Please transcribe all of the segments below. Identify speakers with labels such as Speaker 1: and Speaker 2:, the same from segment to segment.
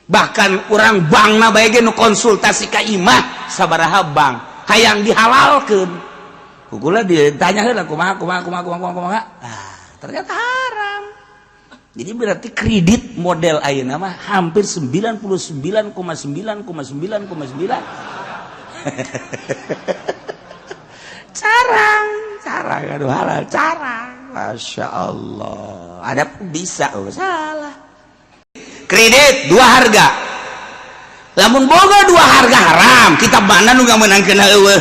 Speaker 1: Bahkan orang bankna bae ge nu konsultasi ka imah sabaraha bank hayang dihalalkeun. Ku kula ditanya heula kumaha kumaha kumaha kumaha kumaha. Ah, ternyata haram. Jadi berarti kredit model ayeuna mah hampir 99,9,9,9 carang, carang, aduh halal carang. Masya Allah. Ada bisa, oh, salah. Kredit dua harga. Lamun boga dua harga haram, kita mana nu meunang kena eueuh.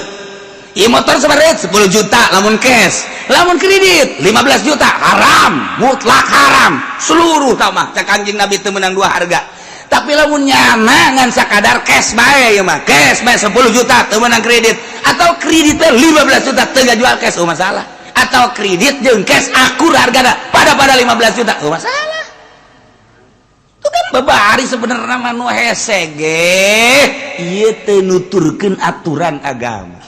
Speaker 1: Ieu motor sebenarnya 10 juta lamun cash, lamun kredit 15 juta haram, mutlak haram. Seluruh mah cek Kanjeng Nabi teu meunang dua harga. Tapi lamun nyana ngan sakadar cash bae ieu mah, cash bae 10 juta teu meunang kredit atau kreditnya 15 juta teu jual cash, oh masalah. Atau kredit jeung cash akur hargana pada pada 15 juta, oh masalah. Itu kan babari sebenarnya mah nu hese ge ieu teu nuturkeun aturan agama.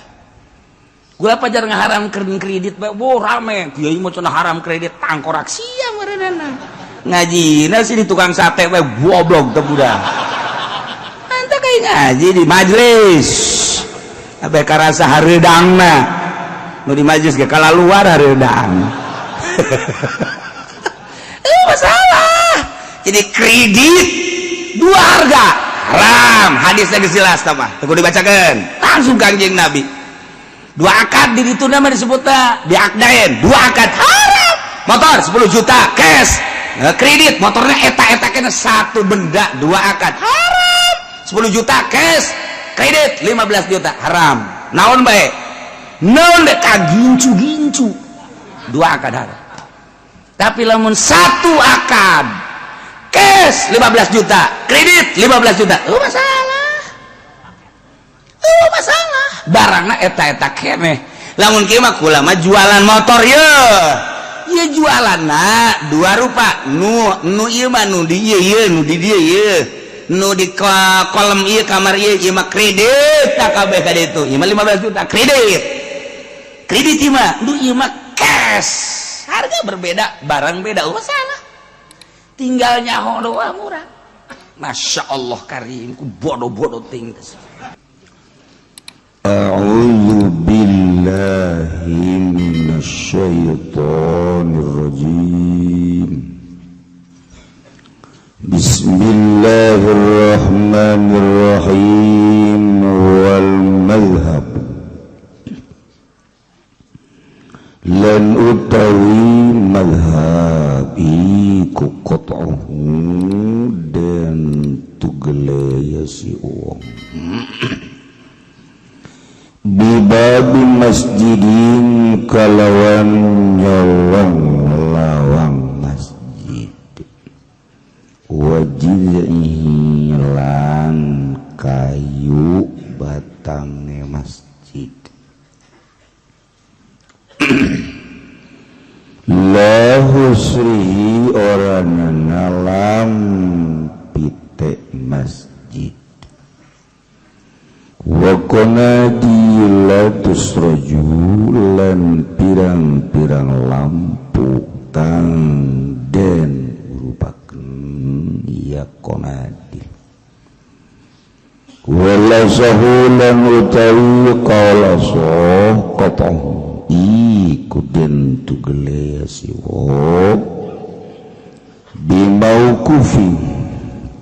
Speaker 1: Gua pajar ngaharamkeun kredit bae, wo rame. Kiai mah cenah haram kredit, tangkorak sia meureunana. Ngajina sih di tukang sate bae goblok teu budak. Anta kayak ngaji di majelis. Abe karasa hareudangna. Nu di majelis ge kalaluar hareudang. Eh masalah. Jadi kredit dua harga haram, hadisnya geus jelas tah mah. Teu kudu dibacakeun. Langsung Kanjeng Nabi. Dua akad di ditu nama disebutna di akdain, dua akad haram. Motor 10 juta cash. Nah, kredit motornya eta-eta kena satu benda dua akad haram. 10 juta cash, kredit 15 juta haram. Naon bae? Naon deh kagincu-gincu. Dua akad haram. Tapi lamun satu akad cash 15 juta, kredit 15 juta, oh masalah. Oh masalah. Barangna eta-eta keneh. Lamun kieu mah kula mah jualan motor ye. Ieu jualanna dua rupa. Nu nu ieu mah nu di ieu ieu, nu di dieu ieu. Nu di kolom ieu kamar ieu ieu mah kredit tak kabeh ka ditu. Ieu mah 15 juta kredit. Kredit ieu mah, nu ieu mah cash. Harga berbeda, barang beda, oh masalah. Tinggal nyaho doang murah. Masya Allah karim, ku bodoh-bodoh ting.
Speaker 2: أعوذ بالله من الشيطان الرجيم بسم الله الرحمن الرحيم والمذهب lan utawi madhab iku qat'uhu dan tugele ya si wong bibabi masjidin kalawan nyolong lawang masjid wajid'ihi lan kayu batange masjid la husrihi ora nalam pite masjid wa qanadila tusraju lan pirang-pirang lampu kang den urupaken ya qanadil wala sahulan utawi qala soh qatahu iku den tugele si wong bimaukufi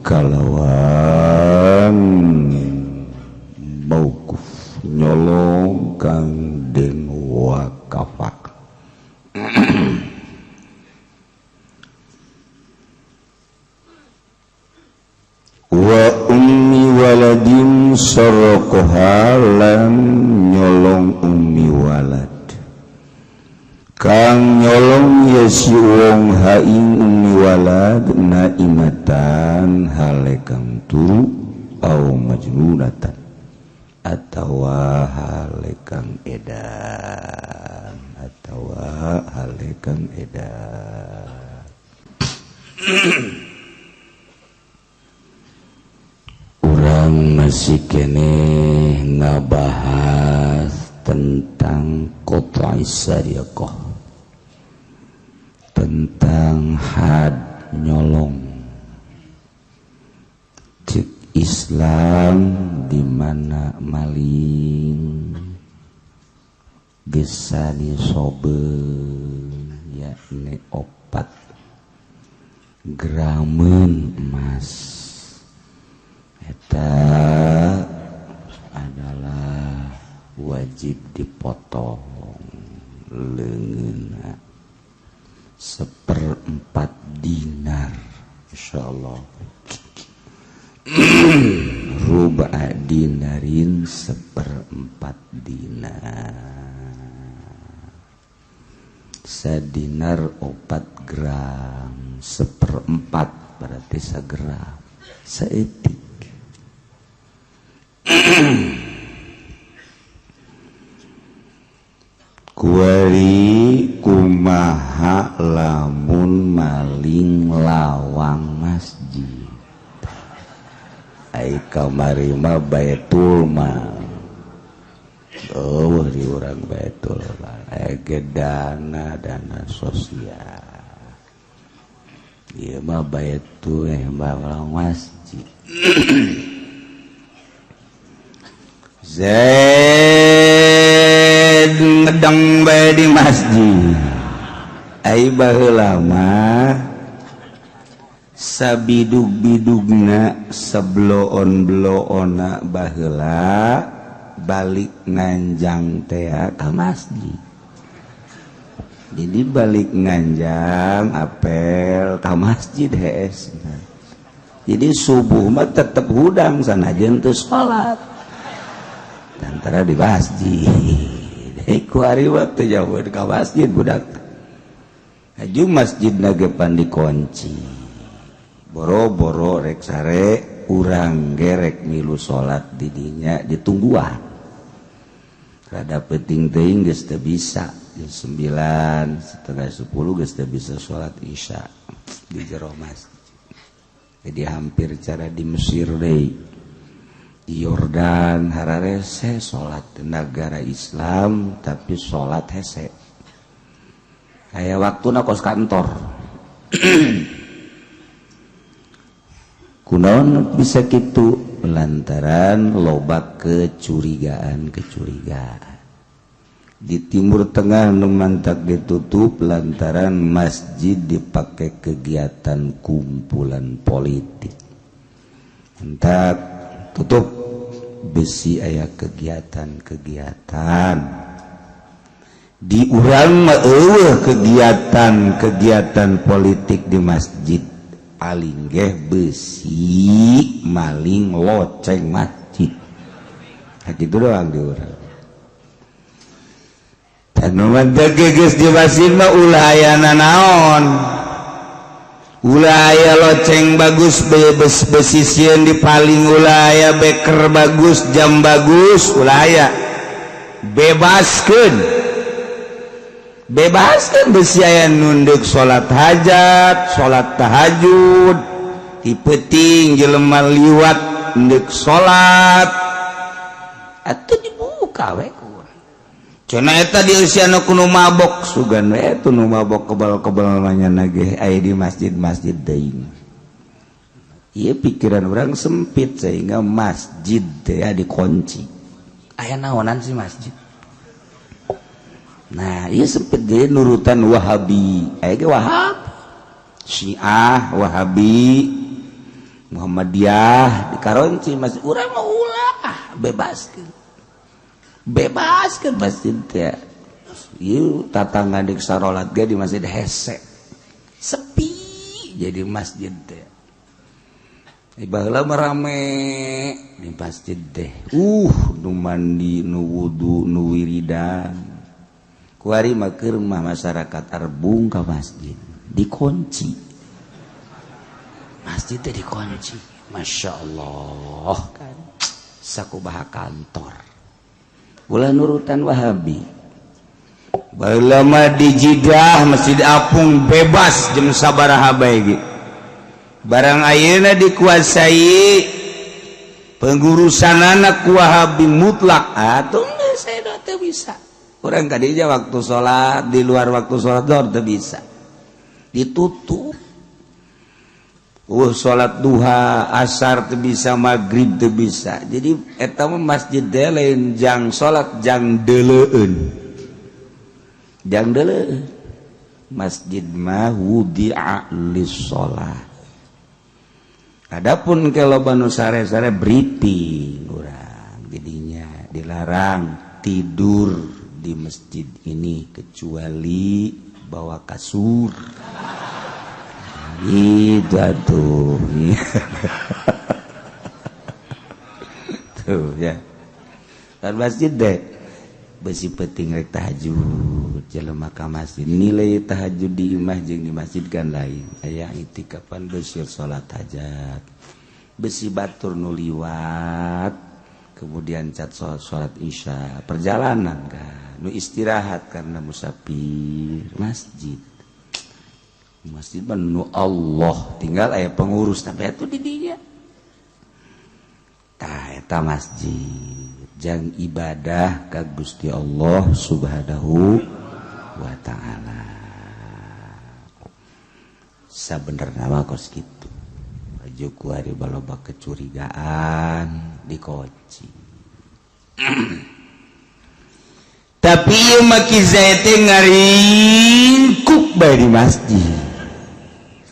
Speaker 2: kalawan mauquf nyolong kang den wakafak wa ummi waladin saraqaha lan nyolong ummi walad kang nyolong ye si wong ha ing ummi walad naimatan hale kang turu au majnunatan atawa hale kang edan atawa hale kang edan. Urang masih keneh ngabahas tentang qat'i sariqah, tentang had nyolong. Cek Islam di mana maling geus nisobeun, yakni 4 gramen emas, eta adalah wajib dipotong leungeunna seperempat dinar. Insyaallah ruba dinarin, seperempat dinar. Sadinar 4 gram, seperempat berarti sagram saeutik. Kuari kumaha lamun maling lawang masjid? Ai kamari mah Baitul Mal. Oh, di urang Baitul Mal aya ge dana dana sosial. Ieu mah baitul mah lawang masjid. Zaid ngedeng bae di masjid. Ai baheula mah sabidug-bidugna, sebloon-bloonna, baheula balik nganjang tea ka masjid. Jadi balik nganjang apel ka masjid hees. Jadi subuh mah tetep hudang sanajan teu salat antara di masjid. Ku hari waktu jauh ke masjid budak. Haju masjid nagepan dikunci, boro-boro rek sare, urang gerek milu salat didinya ditungguan. Rada penting teuing geus teu bisa, jam 9 9.30 geus teu bisa salat Isya di jero masjid. Jadi hampir cara di Mesir deui, di Yordan hararese salat, negara Islam tapi salat hese. Aya waktuna kos kantor. Kunaon bisa kitu? Lantaran loba kecurigaan-kecurigaan. Di Timur Tengah nu mantak ditutup lantaran masjid dipakai kegiatan kumpulan politik. Entak tutup besi aya kegiatan-kegiatan. Di urang mah eueuh kegiatan-kegiatan politik di masjid, paling geh besi maling loceng masjid. Nah, gitu doang di urang. Anu geus di masjid mah ulah aya nanaon, ulah aya loceng bagus, bebes besi sieun dipaling, ulah aya beker bagus, jam bagus, ulah aya. Bebaskeun, bebaskeun, besi aya nunduk salat hajat, salat tahajud di peuting, jelema liwat ndek salat atuh dibuka we. Cenah eta di usia nu kudu mabok, sugan we eta nu mabok kebal-kebal mah nage aya di masjid-masjid deui. Ieu pikiran orang sempit sehingga masjid teh dikunci. Aya naonan sih masjid? Nah, ieu sempit ge nurutan Wahabi. Aya ge Wahab, Syiah, Wahabi, Muhammadiyah dikaronci masjid. Urang mah ulah, bebaskeun. Bebaskeun masjid teh. Ieu tatangga dek sarolat ge di masjid hese. Sepi jadi masjid teh. Baheula mah rame di masjid teh. Nu mandi, nu wudu, nu wiridan. Kuari mah keur mah masyarakat arbung ka masjid, dikunci. Masjid teh dikunci. Masya Allah kan. Sakubaha kantor. Ulah nurutan Wahabi. Baheula mah di Jidah Masjid Apung bebas jam sabaraha bae ge. Barang ayeuna dikuasai pengurusan anak Wahabi mutlak atuh saya teu bisa. Urang kadinya waktu sholat, di luar waktu sholat dor teu bisa. Ditutup. Salat duha, asar teu bisa, maghrib teu bisa. Jadi eta mah masjid teh lain jang salat, jang deuleueun, jang deuleueun. Masjid mah wudi'a lis-shalah. Adapun kalau banu sare-sare, briefing urang jadinya dilarang tidur di masjid ini kecuali bawa kasur gitu tuh. Tuh ya kan, masjid deh besi penting rek tahajud jelema ka masjid. Nilai tahajud di imah jeung di masjid kan lain. Aya itikapan, besir salat hajat, besi batur nu liwat kemudian cat salat, salat isya, perjalanan kan nu istirahat karena musafir. Masjid, masjid menu Allah, tinggal aya pengurus, tapi itu di dinya. Tah, eta masjid jang ibadah ka Gusti Allah Subhanahu wa Ta'ala. Sabenerna mah kos kitu. Baju kuari baloba kecurigaan, dikunci. Tapi ieu mah Ki Zaid teh ngaringkuk bae di masjid,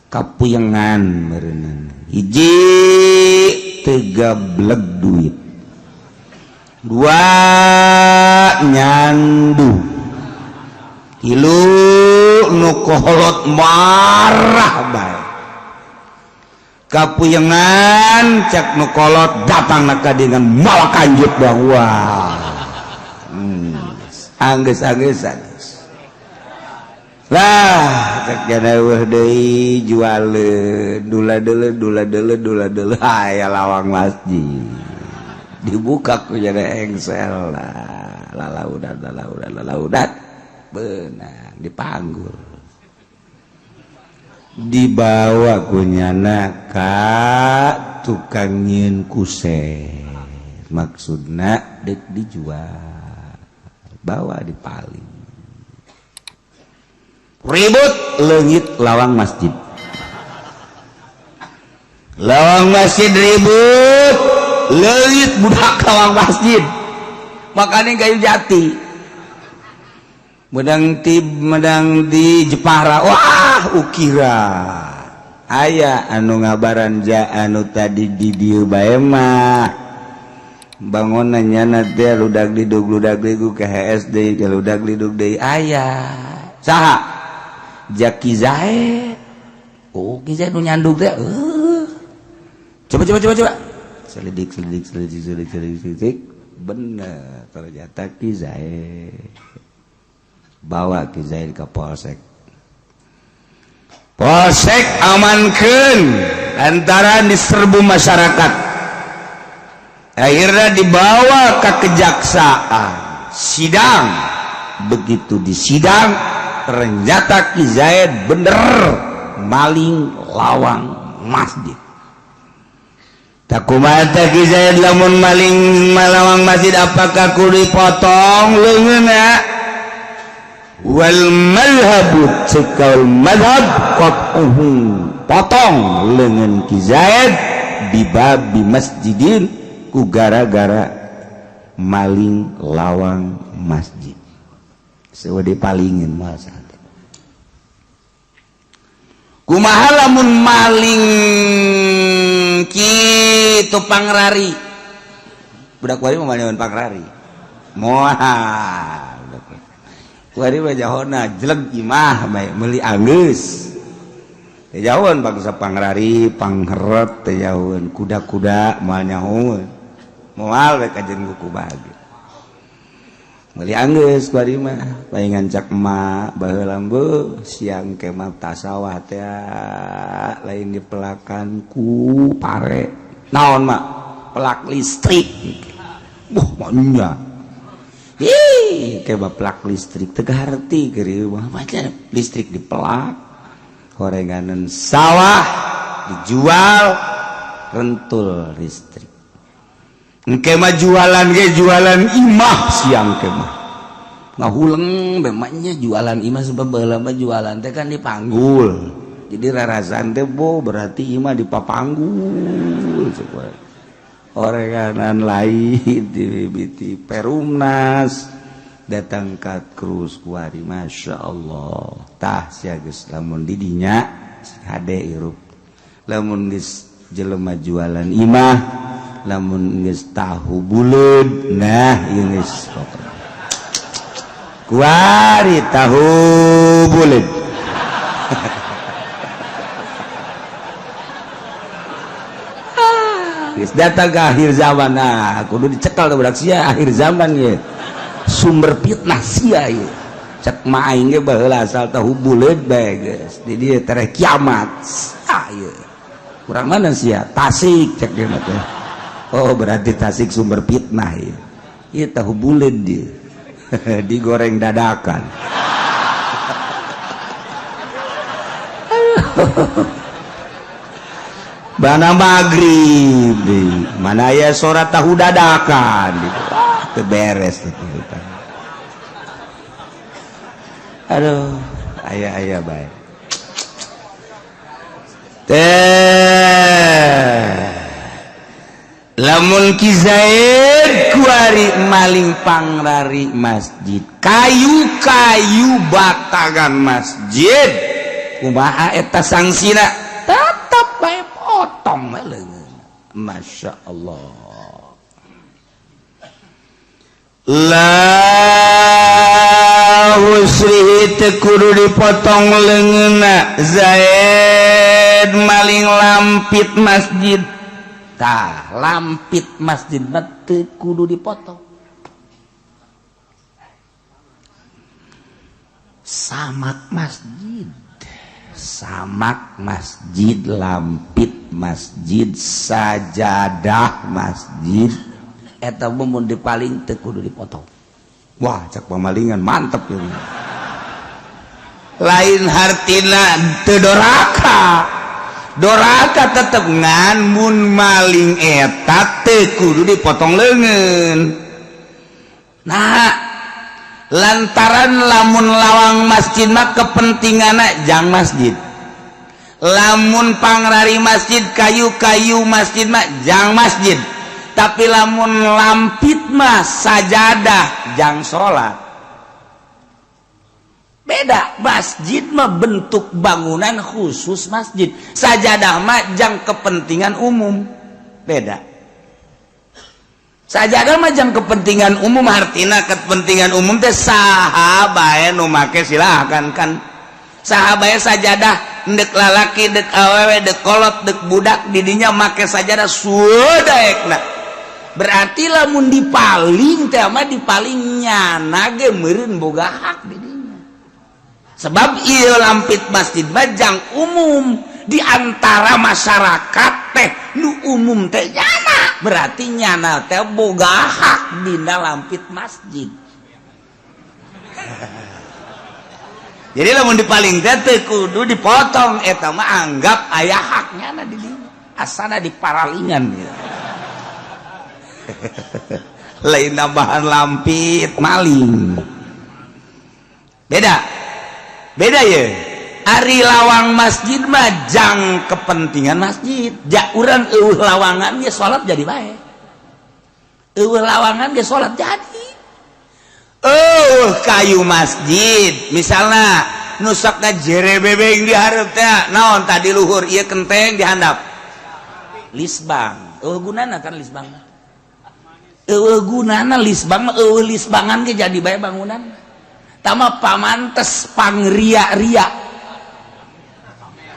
Speaker 2: kapuyengan meureunana. Hiji, teu gableg duit. Dua, nyandu. Tilu, nu kolot marah bae. Kapuyengan, cek nu kolot datang ka dengan malah kanjut bahwa anggeus, anggeus, anggeus lah, cek jana eueuh deui jualeun. Dula deuleu, dula deuleu, dula deuleu, aya lawang masjid dibuka ku jana engsel lah, lalaudat, lalaudat, lalaudat, beunang dipanggul, dibawa ku nyana ka tukang nyieun kusen. Maksudna dek dijual, bawa dipaling, ribut, leungit lawang masjid. Lawang masjid ribut, leungit budak lawang masjid. Makanya kayu jati medang ti medang di Jepara. Wah, ukira aya anu ngabaran ja anu tadi di dieu bae mah bangunannya teh ludak liduk, ludak liduk ke HSD ke ludak liduk deui. Aya saha? Jaki Zaid. Oh, Ki Zaid nu nyanduk teh. Coba, coba, coba, coba, selidik, selidik, selidik, selidik, selidik, selidik, bener ternyata Ki Zaid. Bawa Ki Zaid ke polsek. Polsek amankan antara diserbu masyarakat. Akhirnya dibawa ke kejaksaan, sidang. Begitu disidang, ternyata Ki Zaid bener maling lawang masjid. Takumata Ki Zaid lamun maling lawang masjid, apakah kudu dipotong leungeunna? Wal madhabu, cekal madhab, qat'uhu, potong leungeun Ki Zaid di babi masjidin ku gara-gara maling lawang masjid. Sewa dipalingin masa. Kumaha lamun maling kitu pangrari? Budak wari mah maling pangrari moal. Kuari mah jahona jelek imah bae, meuli anggeus. Teu jauheun bangsa pangrari, pangheret teu jauheun, kuda-kuda moal nyahoeun. Moal we kajen kuku bage. Meuli anggeus kuari mah, palingan cak emak baheula, beuh siang ke mah sawah teh lain dipelakan ku pare. Naon, Mak? Pelak listrik. Wah, maunya. Ih, kayak plak listrik teu harti keur mah, listrik dipelak, horenganan sawah dijual, rentul listrik. Engke mah jualan ge jualan imah, siang ke mah ngahuleng memangnya jualan imah, sebab baheula mah jualan teh kan dipanggul.
Speaker 1: Jadi rarasan teh bo berarti ieu mah dipapanggul oreganan lain di biti Perumnas datang ka krus kuari. Masya Allah, tah sia geus lamun di dinya hade hirup, lamun geus jelema jualan imah, lamun geus tahu buleud. Nah, ieu geus kuari tahu buleud. Geus datang ke akhir zaman. Nah, kudu dicekal budak sia akhir zaman ye, sumber fitnah sia ye. Cek ma aing ge baheula asal tahu buleud bae geus di dieu tereh kiamat. Ah, ieu kurang mana sia Tasik, cek dia mah teh. Oh, berarti Tasik sumber fitnah ieu. Ieu tahu buleud dia digoreng dadakan. Bana maghrib di mana ya surat tahu dadakan gitu. Ah, teu beres teh. Aduh, aya-aya bae teh. Lamun Ki Zaid kuari maling pangrari masjid, kayu-kayu batangan masjid, kumaha eta sangsina? Tetap bae potong leungeun. Masya Allah. La husrihi teu kudu dipotong leungeunna Zaid maling lampit masjid. Tah, lampit masjid mah teu kudu dipotong. Samak masjid, samak masjid, lampit masjid, sajadah masjid eta mun dipaling teu kudu dipotong. Wah, cak pamalingan mantep ieu. Lain hartina teu doraka. Doraka tetep ngan mun maling eta teu kudu dipotong leungeun. Nah, lantaran lamun lawang masjid mah kepentinganna jang masjid. Lamun pangrari masjid, kayu-kayu masjid mah jang masjid. Tapi lamun lampit mah sajadah jang salat. Beda, masjid mah bentuk bangunan khusus masjid, sajadah mah jang kepentingan umum. Beda. Sajadah mah jang kepentingan umum, artina kepentingan umum teh saha bae nu make silakan kan. Saha bae sajadah, ndek lalaki, ndek awewe, ndek kolot, ndek budak didinya make sajadah sudah ekna. Berarti lamun dipaling teh mah dipaling nyana ge meureun boga hak di dinya. Sebab ieu lampit masjid mah jang umum di antara masyarakat teh nu umum teh nyana, berarti nyana teh boga hak dina lampit masjid. Jadi lamun dipaling teh teu kudu dipotong, eta mah anggap aya hak nyana di dinya, asana di paralingan gitu. Lain nambahan lampit maling. Beda. Beda ya. Ari lawang masjid mah jang kepentingan masjid. Ja urang eueuh lawangan ge salat jadi bae. Eueuh lawangan ge salat jadi. Eueuh kayu masjid misalna nu sok ngajere bebeng di hareup teh naon tadi luhur ieu kenteng di handap. Lisbang. Eueuh gunana kan lisbang. Eueuh gunana lisbang mah eueuh lisbangan ge jadi bae bangunan. Tama pamantes pangria-ria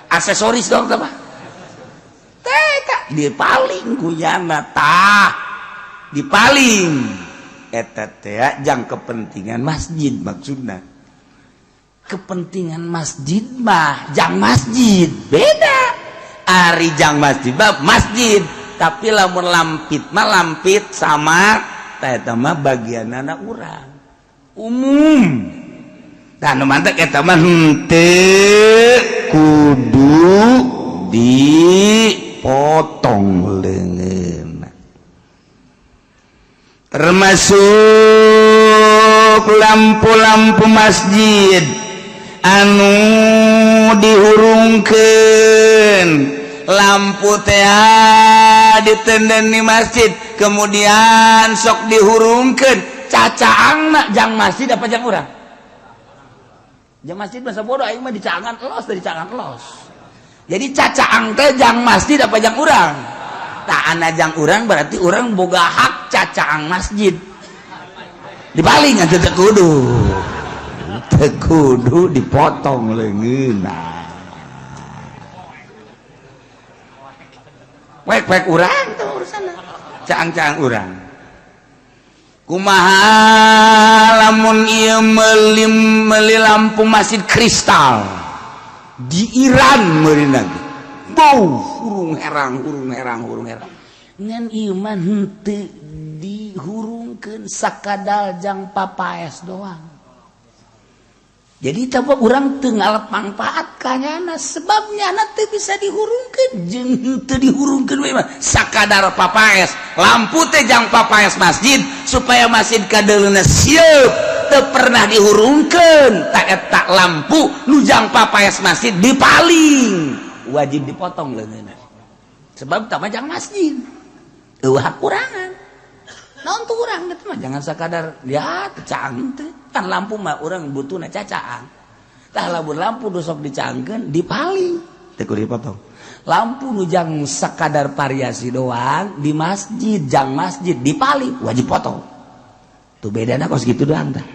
Speaker 1: aksesoris dong tama teh dipaling kunyana tah dipaling eta teh jang kepentingan masjid. Maksudna kepentingan masjid mah jang masjid beda. Ari jang masjid mah masjid, tapi lamun lampit mah lampit sama teh eta mah bagianana urang umum. Nah, nu mantek eta mah henteu kudu dipotong leungeun. Termasuk lampu-lampu masjid, anu dihurungkeun lampu teh ditenden di masjid, kemudian sok dihurungkeun, cacaangna jang masjid apa jang urang? Jang masjid. Masa bodoh, aing mah dicaangan los dari caangan los. Jadi cacaang teh jang masjid apa jang urang? Tak ana jang urang, berarti urang boga hak cacaang masjid. Dipaling atuh teu kudu dipotong leungeunna. Wek-wek urang tuh urusan caang-caang urang. Kumaha lamun ieu meuli meuli lampu masjid kristal di Iran meurina? Bau hurung herang, hurung herang, hurung herang. Ngan ieu mah henteu dihurungkeun, sakadal jang papaes doang. Jadi coba urang teu ngalap manfaat kanyana, sebabnya teu bisa dihurungkeun jeung teu dihurungkeun we mah sakadar papaes. Lampu teh jang papaes masjid supaya masjid kadeuleuna sieup, teu pernah dihurungkeun. Tak eta lampu nu jang papaes masjid dipaling, wajib dipotong leungeunna, sebab tah mah jang masjid, eueuh hak kurangan naon tuh urang. Gitu mah jangan sakadar ya caang teh kan. Lampu mah urang butuhna cacaang. Tah, lamun lampu nu sok dicaangkeun dipaling, teu kudu dipotong. Lampu nu jang sakadar variasi doang di masjid, jang masjid, dipaling, wajib potong. Tuh, bedana kos gitu doang tah.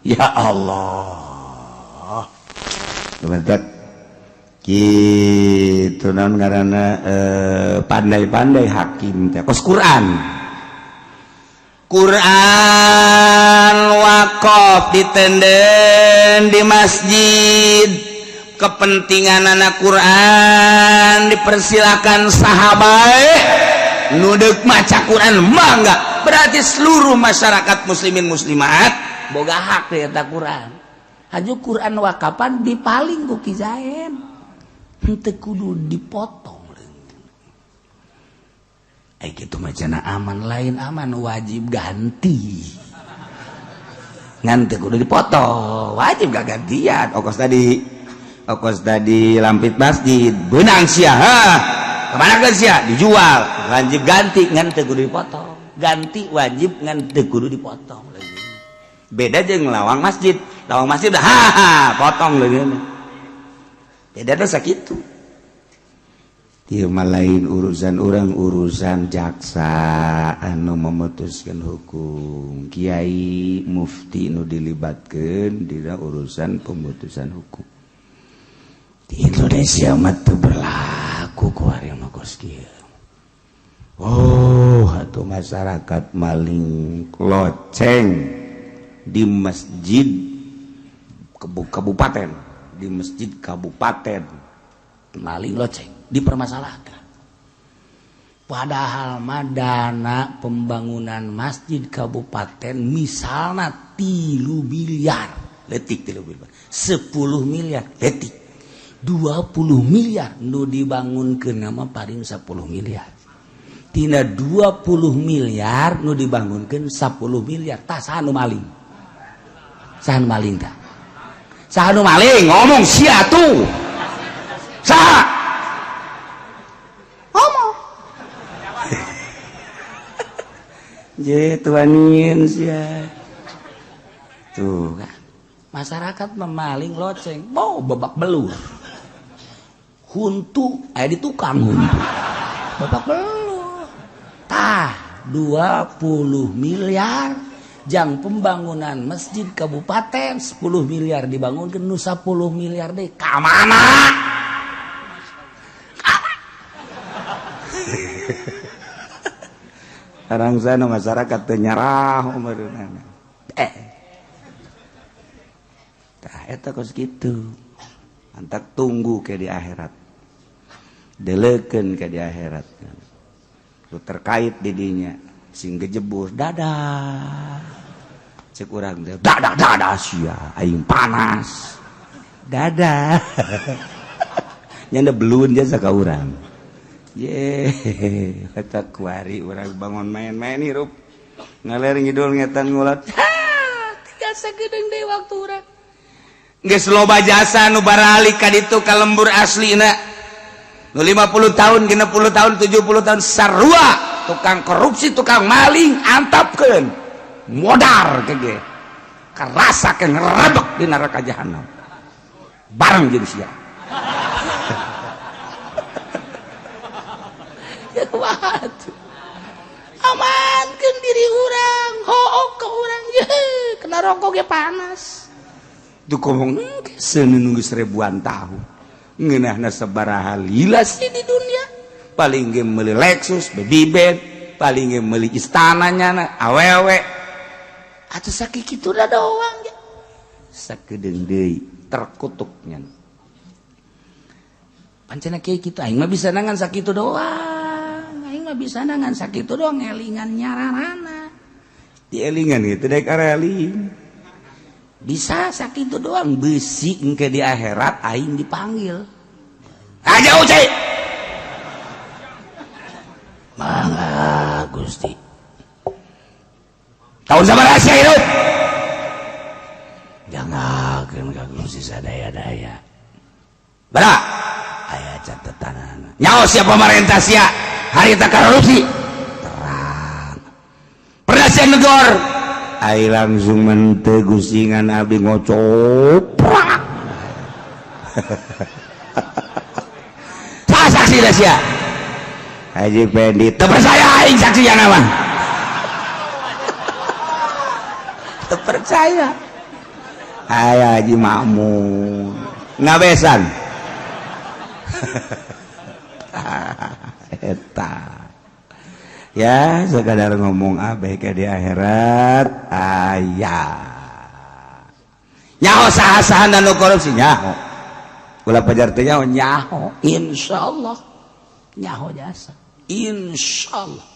Speaker 1: Ya Allah. Kementet gitu naon ngaranna, pandai-pandai hakim teh kos Quran. Quran wakaf ditenden di masjid, kepentingan anak Quran dipersilakan, sahabat nu deuk maca Quran mangga. Berarti seluruh masyarakat muslimin muslimat boga hak di eta Quran. Haju Quran wakapan dipaling ku Ki Zain, henteu kudu dipotong. Eh, gitu macana aman, lain aman, wajib ganti. Ngan teu kudu dipotong, wajib gak gantian. Okos tadi lampit masjid benang sia, ha kemana kan sia dijual, wajib ganti, ngan teu kudu dipotong. Ganti wajib, ngan teu kudu dipotong. Beda jeung lawang masjid. Lawang masjid udah ha potong leungeun. Beda dosa sakitu. Ieu mah lain urusan urang, urusan jaksa anu memutuskan hukum, kiai mufti nu dilibatkan dina urusan pemutusan hukum. Di Indonesia mah teu berlaku kuari mah kos kieu. Oh, atau masyarakat maling loceng di masjid kabupaten, di masjid kabupaten maling loceng dipermasalahkan. Padahal mah dana pembangunan masjid kabupaten misalnya 3 miliar letik, 3 miliar, 10 miliar letik, 20 miliar, nu dibangun ke nama paling 10 miliar. Tina 20 miliar nu dibangunkan 10 miliar. Tah, saha nu maling? Saha nu maling? Tah, saha nu maling? Ngomong sia tuh, saha? Ngomong je tuanin sia tuh kan. Masyarakat memaling loceng mau babak belur, huntu aya di tukang huntu, babak belur. Tah, 20 miliar jang pembangunan masjid kabupaten, 10 miliar dibangunkan, nu 10 miliar deh ka mana? Sekarang sana masyarakat teu nyarah umurna. Eh. Tah, eta kos kitu. Antak tunggu ke di akhirat. Deleukeun ke di akhirat. Lu terkait di dinya sing gejebur dadah. Cek urang teh dadah dadah sia aing panas. Dadah. Nyanda belun jasa ka urang. Ye, kata kuari urang bangun main-main hirup. Ngaler ngidul ngetan ngulat. Tinggal sagedeung deui waktu urang. Geus loba jasa nu baralik ka ditu ka lembur aslina. Nu 50 tahun, 60 tahun, 70 tahun sarua tukang korupsi, tukang maling antapkeun. Modar kege. Karasa ke ngerebek di neraka jahanam. Bareng jeung sia. Ya kumaha. Amankeun diri urang, hook ke urang, ye, kena rokok ge panas. Tuh ngomong seuneu nunggu seribuan tahun. Ngeunahna sabaraha lila sih di dunia. Paling ge meuli Lexus, baby bed, paling ge meuli istana nyana, awewe. Atuh sakitu da doang ge. Sakedeung deui terkutuknya. Pancena kieu kitu aing mah bisa nangan sakitu doang. Bisa nangan sakitu doang elingan nyararana dielingan gitu dek areling bisa sakitu doang besi engke di akhirat aing dipanggil aja ucai mangga Gusti tahun sabaraha sia hidup jangan ka Gusti sadaya-daya bara aya catetanana nyaho sia pemerintah sia harita korupsi terang pernah sia negor ai langsung mente gusingan abdi ngocoprak saha saksi dah sia Haji Pendi teu percaya aing saksi yang mah teu percaya aya Haji Makmun ngabesan eta ya sekadar ngomong abeh ke di akhirat aya nyaho saha-saha nu korupsi nyaho ulah pajar teh nyaho nyaho insyaallah nyaho jasa insyaallah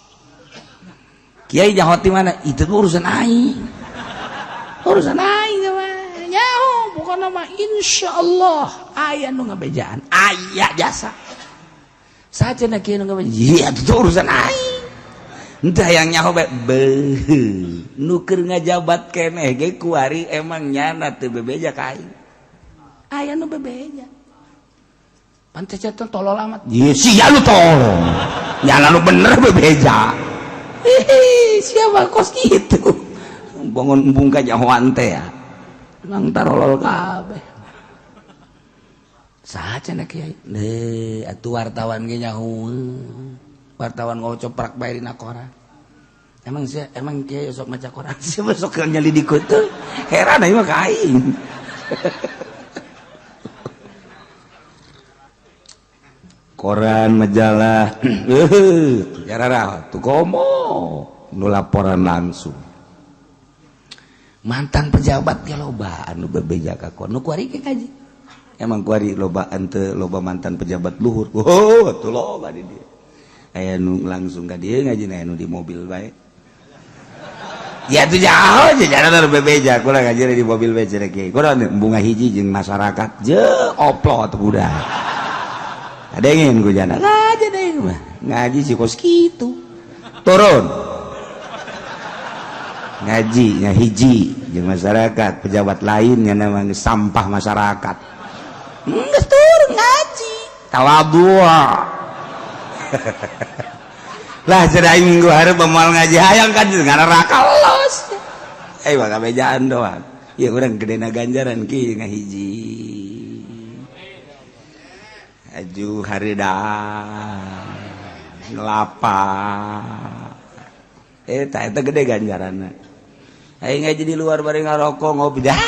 Speaker 1: kiai nyaho ti mana itu urusan aing mah nyaho bukan nama insyaallah aya nu ngabejaan aya jasa saja nak kieu nu ngabejaan iya itu urusan aing entah yang nyaho bae beuh nu keur ngajabat keneh ge kuari emang nyana teu bebeja ka aing aya nu bebeja pantes teh tolol amat ieu sia nu tolol nyana nu bener bebeja hihi siapa kos kitu bangun embung ka nyahoan teh ya nang tarolol kabeh saha cenah kiai deuh atuh wartawan ge nyaho wartawan ngocoprak bae dina koran emang sia emang kiai sok maca koran sia sok nyelidik teu heran aing mah ka aing koran majalah jararah tuh komo nu laporan langsung mantan pejabat ge loba anu bebeja ka koran nu kuari ge ngaji emang kuari loba ente loba mantan pejabat luhur oh atuh loba di dieu aya nu langsung ka dieu ngaji aya nu di mobil bae ya tuh jauh jajaran bebeja kula ngaji di mobil bae cenah kieu kula bunga hiji jeung masyarakat je oplo atuh budak adengin ku jana ngaji deh mah ngaji si kos kitu turun ngaji nya hiji jeung masyarakat pejabat lainnya namanya sampah masyarakat geus turun ngaji tawadhu lah cerai minggu hari pemal ngaji hayang kan ngaraka los eh bakal bejaan doang ya urang gedena ganjaran ki ngahiji aju haridang ngelapa eta eta gede ganjaranna aing ngaji di luar bari ngarokok ngopi dah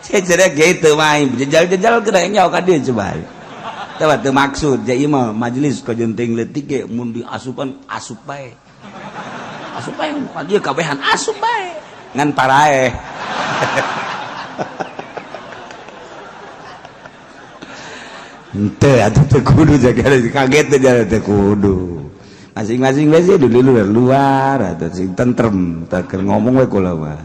Speaker 1: saya cerek gitu main jejal-jejal kena nyawa ka dieu coba teu teu maksud ja ieu mah majelis kajenting leutik ge mun diasupan asup bae asup bae ka dieu kabehan asup bae ngan paraeh henteu atuh teu kudu jaga kaget teh jaga teu kudu masing-masing bae sih di luar luar atuh sing tentrem teu keur ngomong we kula mah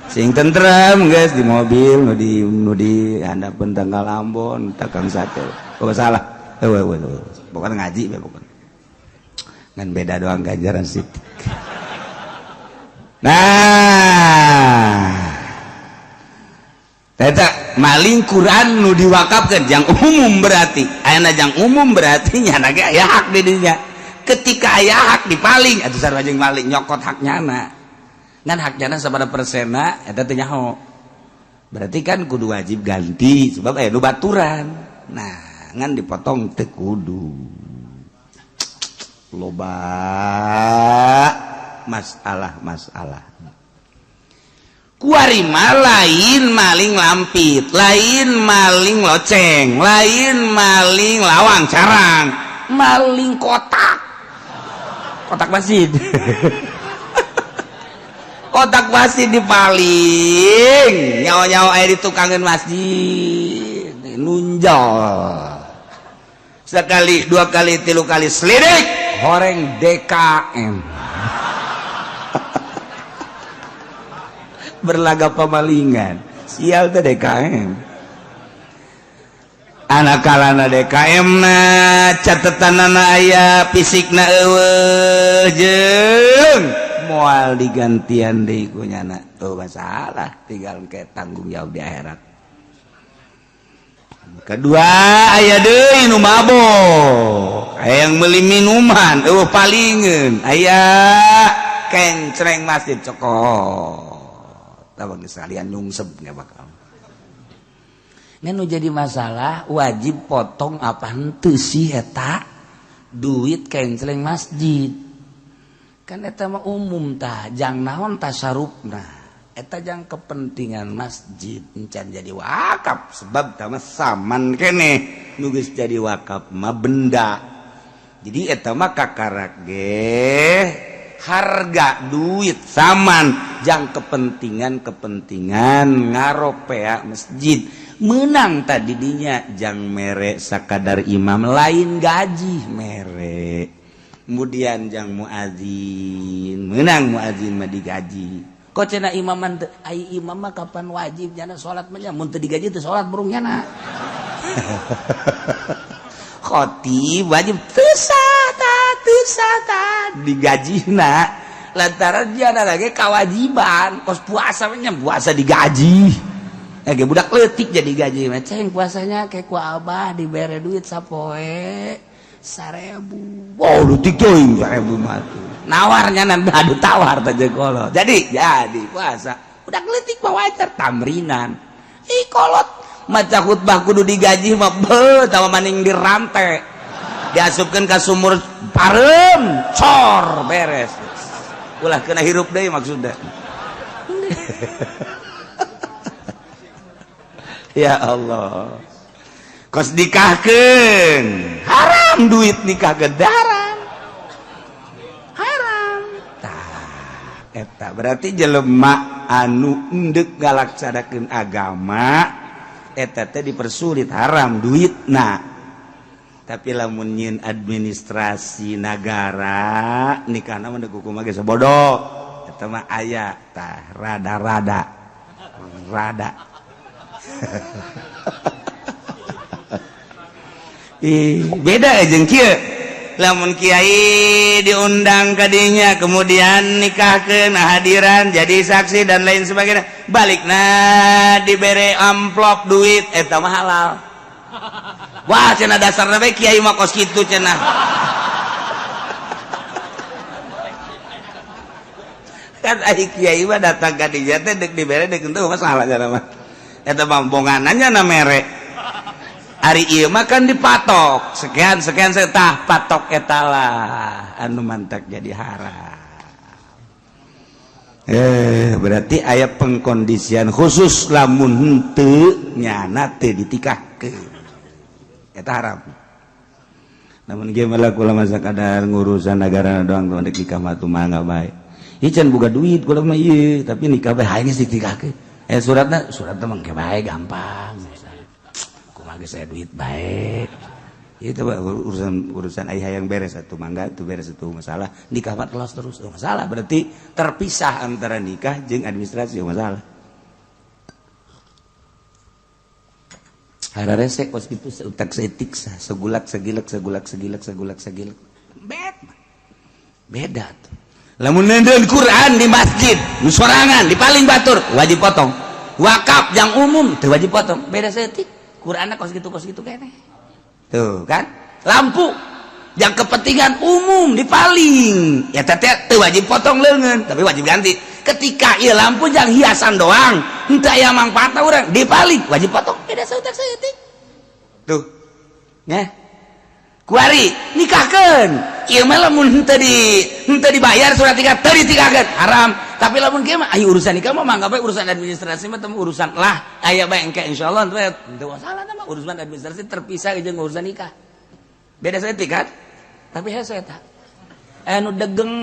Speaker 1: sing tentrem guys di mobil nu di handapeun tanggal Ambon takang sate oh salah eueuh eueuh bukan ngaji be bukan ngan beda doang ganjaran sih. Nah, eta maling Quran nu diwakafkeun jang umum, berarti ayeuna jang umum, berarti nyana ge aya hak di dinya. Ketika aya hak dipaling atuh sarua jeung maling, nyokot hak nyana. Ngan hak nyana sabaraha persenna eta teh nyaho, berarti kan kudu wajib ganti sebab aya nu baturan. Nah, ngan dipotong teu kudu. Loba masalah-masalah. Kuari mah lain maling lampit, lain maling loceng, lain maling lawang carang, maling kotak, kotak masjid. Kotak masjid dipaling, nyawa-nyawa aya di tukangan masjid nunjol sekali, dua kali, tilu kali, selidik horeng DKM berlaga pemalingan. Sial teh DKM, anak kalana DKM na catatan aya fisik na eueuh jeung moal digantian deui ku nyana. Tuh masalah, tinggal ke tanggung jawab di akhirat. Kedua, aya deui nu mabok, aya yang beli minuman eueuh palingeun, aya kencreng masjid cokot. Tabang sekalian nyungsep nggak bakal. Ini jadi masalah, wajib potong apa henteu sih eta duit kencleng masjid? Kan eta mah umum tah, jang naon tasarufna eta? Jang kepentingan masjid, encan jadi wakaf, sebab tah mah saman kene. Nu geus jadi wakaf mah benda, jadi eta mah kakarak ge harga duit saman jang kepentingan-kepentingan ngaropea masjid menang tadi dinya jang mere sakadar imam, lain gaji mere. Kemudian jang muazin menang, muazin mah digaji kok. Cenah imaman teu ai imam mah kapan wajib jana salat mah? Mun teu digaji teu salat burung nyana. Khotib wajib teu sah tah, teu sah tah digajina, lantaran dia ada lagi kewajiban kos puasa nya, puasa digaji. Eh, budak leutik jadi gaji mah ceng puasanya kayak ku abah dibere duit sapoe 1000. Wow, leutik teuing 1000 mah tuh nawarnya nan adu tawar teh kolot jadi puasa. Budak leutik mah wajar tamrinan. Ih, kolot maca khutbah kudu digaji mah beuh, tawa maning dirantai, diasupkeun ka sumur parem cor, beres, ulah kena hirup deui maksudnya. Ya Allah, kos nikahkeun haram, duit nikah haram, haram tah eta. Berarti jelema anu endek ngalaksanakeun agama eta teh dipersulit, haram duitna. Tapi lamun nyieun administrasi nagara nikahna mah hukum ge bodoh, eta mah aya tah rada-rada rada. Ih, beda jeung kieu. Lamun kiai diundang kadinya, kemudian nikahkeun, hadiran jadi saksi dan lain sebagainya, balikna dibere amplop duit, eta mah halal. Wah, cenah dasarna bae kiai mah kos kitu cenah. Kan ai kiai mah datang ka dinya teh deuk dibere deuk henteu masalah cenah mah. Eta mah bonganannya na mere. Ari ieu mah kan dipatok sekian sekian setah, patok eta lah anu mantak jadi haram. Eh, berarti aya pengkondisian khusus, lamun henteu nyana teu ditikahkeun eta haram. Namun gimana kula masa kadar ngurusan negara doang tuh, nikah mah tuh mangga bae. Ieu can boga duit kula mah ieu, tapi nikah bae hayang geus ditikahkeun. Eh, suratna suratna mah bae gampang. Kumaha geus aya duit bae. Itu urusan urusan ayah yang beres satu mangga itu beres, itu masalah nikah mah terus terus masalah. Berarti terpisah antara nikah jeung administrasi masalah. Hara resek kos gitu, seutak seutik, segulak segilek, segulak segilek, segulak segilek. Beda, beda tuh. Lamun neundeun Quran di masjid nu sorangan di paling batur, wajib potong. Wakaf yang umum teu wajib potong, beda saeutik. Quranna kos kitu keneh. Tuh kan? Lampu yang kepentingan umum di paling ya teh teu wajib potong leungeun, tapi wajib ganti. Ketika ieu lampu yang hiasan doang, henteu aya mangfaatna urang, di paling wajib potong, beda saeutik saeutik. Tuh. Ya. Kuari nikahkeun. Ieu mah lamun henteu dibayar surat nikah teu ditikahkeun, haram. Tapi lamun kieu mah aya urusan nikah mah mangga bae, urusan administrasi mah teu urusan lah, aya bae engke insyaallah teu masalah mah, urusan administrasi terpisah jeung urusan nikah. Beda saeutik kan? Tapi hese eta. Anu degeng.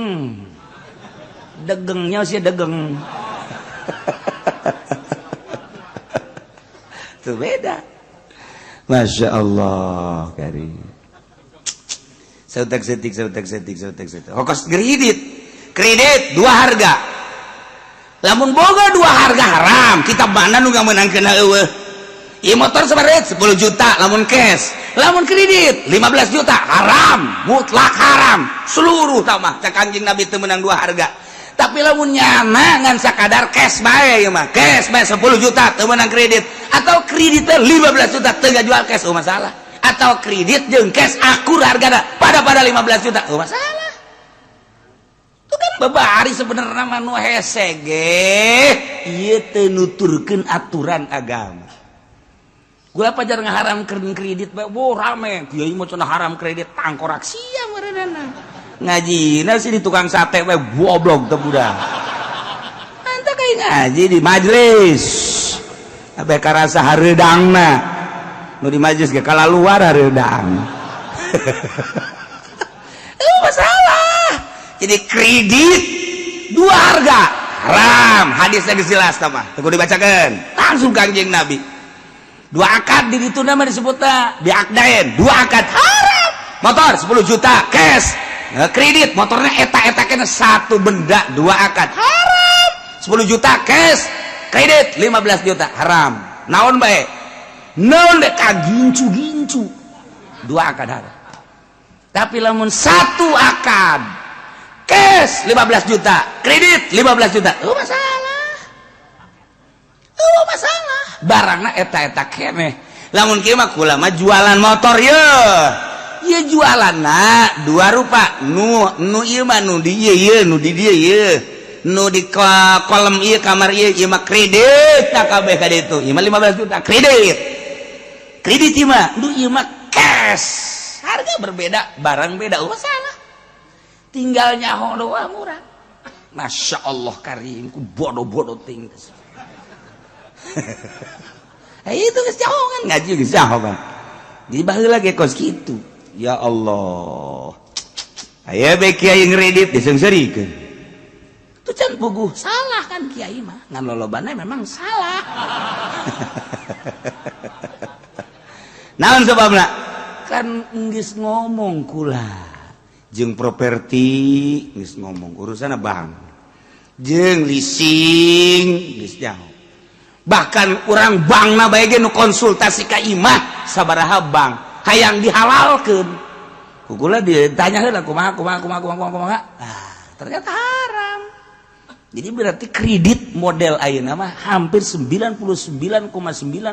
Speaker 1: Degengnya sih degeng. Tuh beda. Masya Allah, karim. Sautek setik, sautek setik, sautek setik. Hokos kredit, kredit dua harga. Lamun boga dua harga haram, kita mana nu menang kena eueuh. Ieu motor sabaraha? 10 juta lamun cash, lamun kredit 15 juta, haram, mutlak haram. Seluruh tamah cak Kanjeng Nabi teu meunang dua harga. Tapi lamun nyana ngan sakadar cash bae ieu mah, cash bae 10 juta teu meunang kredit, atau kreditnya 15 juta teu ngajual cash, oh masalah. Atau kredit jeung cash akur hargana pada pada 15 juta, oh masalah. Itu kan babari sebenarnya mah nu hese ge ieu teu nuturkeun aturan agama. Gua pajar ngaharamkeun kredit bae, wo rame kiai mah cenah haram kredit, tangkorak sia meureunana. Ngajina sih di tukang sate bae goblok teu budak. Anta kayak ngaji di majelis. Abe karasa hareudangna. Nu di majelis ge kalaluar hareudang. Itu masalah. Jadi kredit dua harga haram, hadisnya geus jelas tah mah. Teu kudu dibacakeun. Langsung Kanjeng Nabi. Dua akad di ditu nama disebutna bi akdain, dua akad haram. Motor 10 juta cash. Nah, kredit motornya eta-eta kena satu benda dua akad haram. 10 juta cash, kredit 15 juta haram. Naon bae? Naon dek gincu-gincu. Dua akad haram. Tapi lamun satu akad cash 15 juta, kredit 15 juta, oh masalah. Oh masalah. Barangna eta-eta keneh. Lamun kieu mah kula mah jualan motor ye. Ieu jualanna dua rupa. Nu nu ieu mah nu di ieu ieu, nu di dieu ieu. Nu di kolom ieu kamar ieu, ieu mah kredit tak kabeh ka ditu. Ieu mah 15 juta kredit. Kredit ieu mah, nu ieu mah cash. Harga berbeda, barang beda, oh masalah. Tinggal nyaho doang murah. Masya Allah karim, ku bodoh-bodoh ting. Itu geus kan ngaji geus nyaho kan. Jadi baheula ge kos kitu. Ya Allah. Aya bae kiai ngredit diseungseurikeun. Itu can puguh salah kan kiai mah. Ngan lolobana memang salah. Naon sebabna? Kan geus ngomong kula. Jeung properti geus ngomong urusanna bank. Jeung leasing geus nyaho. Bahkan orang bankna bae ge nu konsultasi ka imah sabaraha bank hayang dihalalkeun. Ku kula ditanya heula kumaha kumaha kumaha kumaha kumaha. Ah, ternyata haram. Jadi berarti kredit model ayeuna mah hampir 99,9,9,9.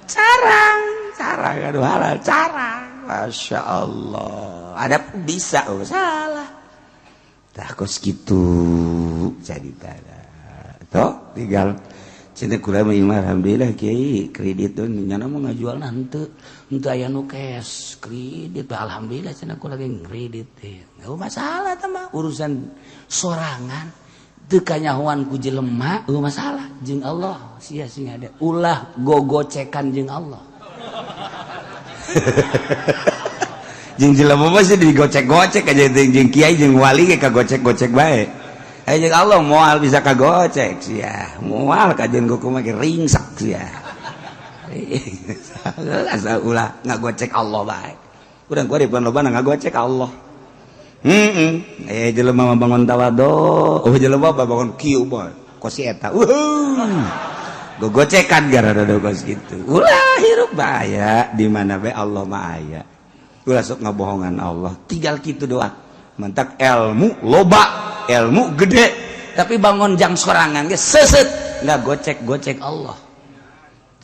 Speaker 1: Carang, carang aduh halal, carang. Masya Allah. Ada bisa, oh salah. Tah kos kitu jadi tada. Toh tinggal cenah kula mah alhamdulillah kiai kredit tuh nyana mau ngajual henteu henteu aya nu cash kredit, alhamdulillah cenah kula ge kredit teh. Enggak masalah tah mah urusan sorangan teu kanyahoan ku jelema, eueuh masalah jeung Allah sia sing ada ulah gogocekan jeung Allah. Jeung jelema mah sih digocek-gocek aja jeung kiai jeung wali ge kagocek-gocek bae. Jeung Allah moal bisa kagocek sia. Moal kajeun kumaha ge ringsak sia. Asal ulah ngagocek Allah bae. Urang kuari pan loba ngagocek Allah. Heeh. Jelema mah bangun tawadu, oh jelema mah bangun kieu bae. Kos si eta. Gogocekan gara-gara kos kitu. Ulah hirup bahaya di mana bae Allah mah aya. Ulah sok ngabohongan Allah, tinggal kitu doang. Mentak ilmu loba, ilmu gede, tapi bangun jang sorangan ge seset nggak gocek-gocek Allah.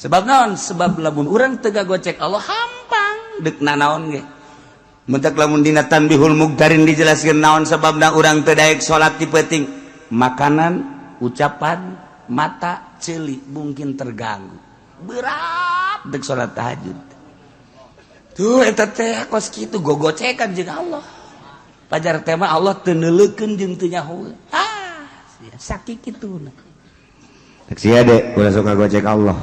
Speaker 1: Sebab naon? Sebab lamun urang teu gocek Allah hampang deuk nanaon ge. Mentak lamun dina Tanbihul Mugtarin dijelaskeun naon sebabna urang teu daek salat di peuting, makanan, ucapan, mata, ceuli mungkin terganggu. Berat dek salat tahajud. Tuh eta teh kos kitu gogocekan jeung Allah. Pajar tema Allah teu neuleukeun jeung teu nyaho. Ah, sakit kitu.
Speaker 2: Rek sia de ulah sok ngagocek Allah.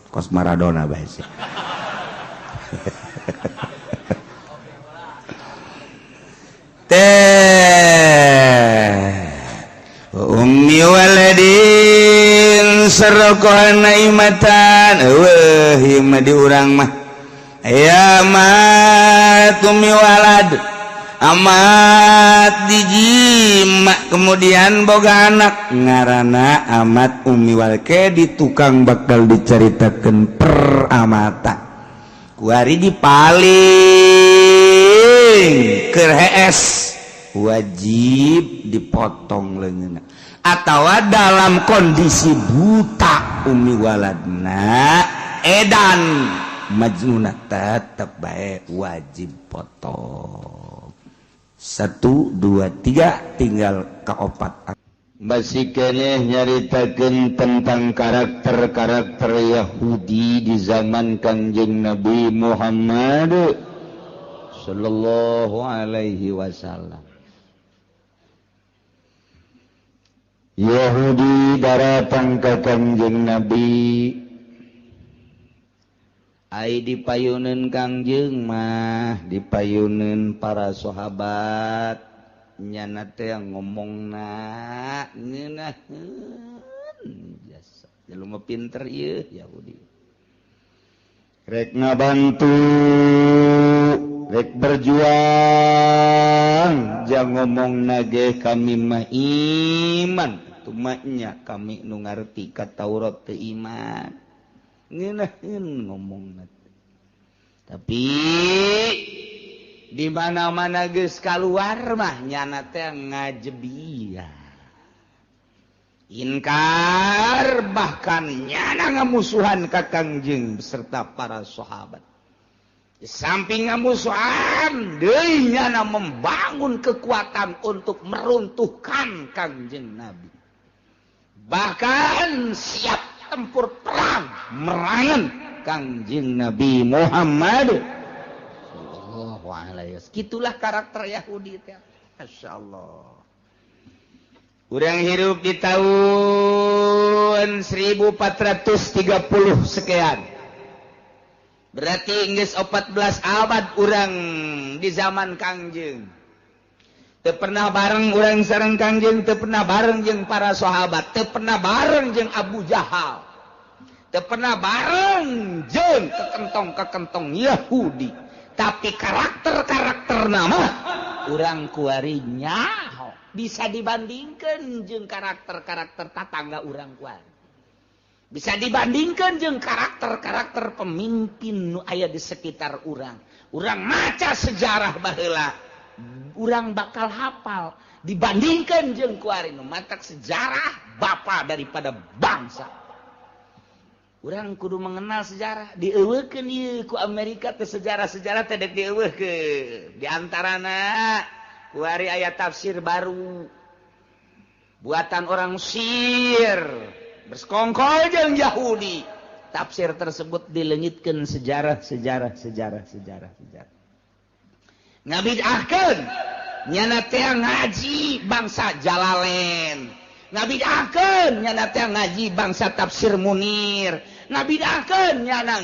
Speaker 2: Kos Maradona bae sia. Teh ummi waladin sarokohan naimatan eueuh ieu mah di urang mah ya mat ummi walad amat dijima kemudian boga anak ngaranna amat ummi walad ke di tukang bakal dicaritakeun peramata kuari di paling keur hees wajib dipotong leungeunna atawa dalam kondisi buta ummi waladna edan majnuna tetep bae wajib potong. 1 2 3 tinggal keopat.
Speaker 3: Masih keneh nyaritakeun tentang karakter-karakter Yahudi di zaman Kangjeng Nabi Muhammad
Speaker 2: sallallahu alaihi wasallam.
Speaker 3: Yahudi daratang ka Kangjeng Nabi,
Speaker 2: ai dipayuneun Kangjeng mah dipayuneun para sahabat nyana teh ngomongna ngeunaheun jasa jelema pinter ieu Yahudi
Speaker 3: rek ngabantu rek berjuang
Speaker 2: jang ngomongna ge kami mah iman tumanya kami nu ngarti ka Taurat teu iman ngeunaheun ngomongna tapi di mana-mana geus kaluar mah nyana teh ngajebia inkar bahkan nyana ngamusuhan ka Kangjeng beserta para sahabat. Di samping ngamusuhan deui nyana membangun kekuatan untuk meruntuhkan Kangjeng Nabi, bahkan siap tempur perang merangan Kangjeng Nabi Muhammad. Gitulah karakter Yahudi teh. Masya Allah. Urang hirup di tahun 1430 sekian. Berarti geus 14 abad urang di zaman Kangjeng. Teu pernah bareng urang sareng Kangjeng, teu pernah bareng jeung para sahabat, teu pernah bareng jeung Abu Jahal. Teu pernah bareng jeung kekentong-kekentong Yahudi. Tapi karakter-karakter nama urang kuari nyaho bisa dibandingkan jeung karakter-karakter tatangga urang kuari, bisa dibandingkan jeung karakter-karakter pemimpin nu aya di sekitar urang. Urang maca sejarah baheula urang bakal hafal dibandingkan jeung kuari nu matak sejarah bapa daripada bangsa. Urang kudu mengenal sejarah dieuweuhkeun ieu ku Amerika teh sejarah-sejarah teh dek dieuweuhkeun. Di antarana kuari aya tafsir baru buatan orang Mesir bersekongkol jeung Yahudi. Tafsir tersebut dileungitkeun sejarah sejarah sejarah sejarah sejarah. Ngabidahkeun nyana teh ngaji bangsa Jalalain, ngabidahkeun nyana teh ngaji bangsa tafsir Munir, ngabidahkeun nyana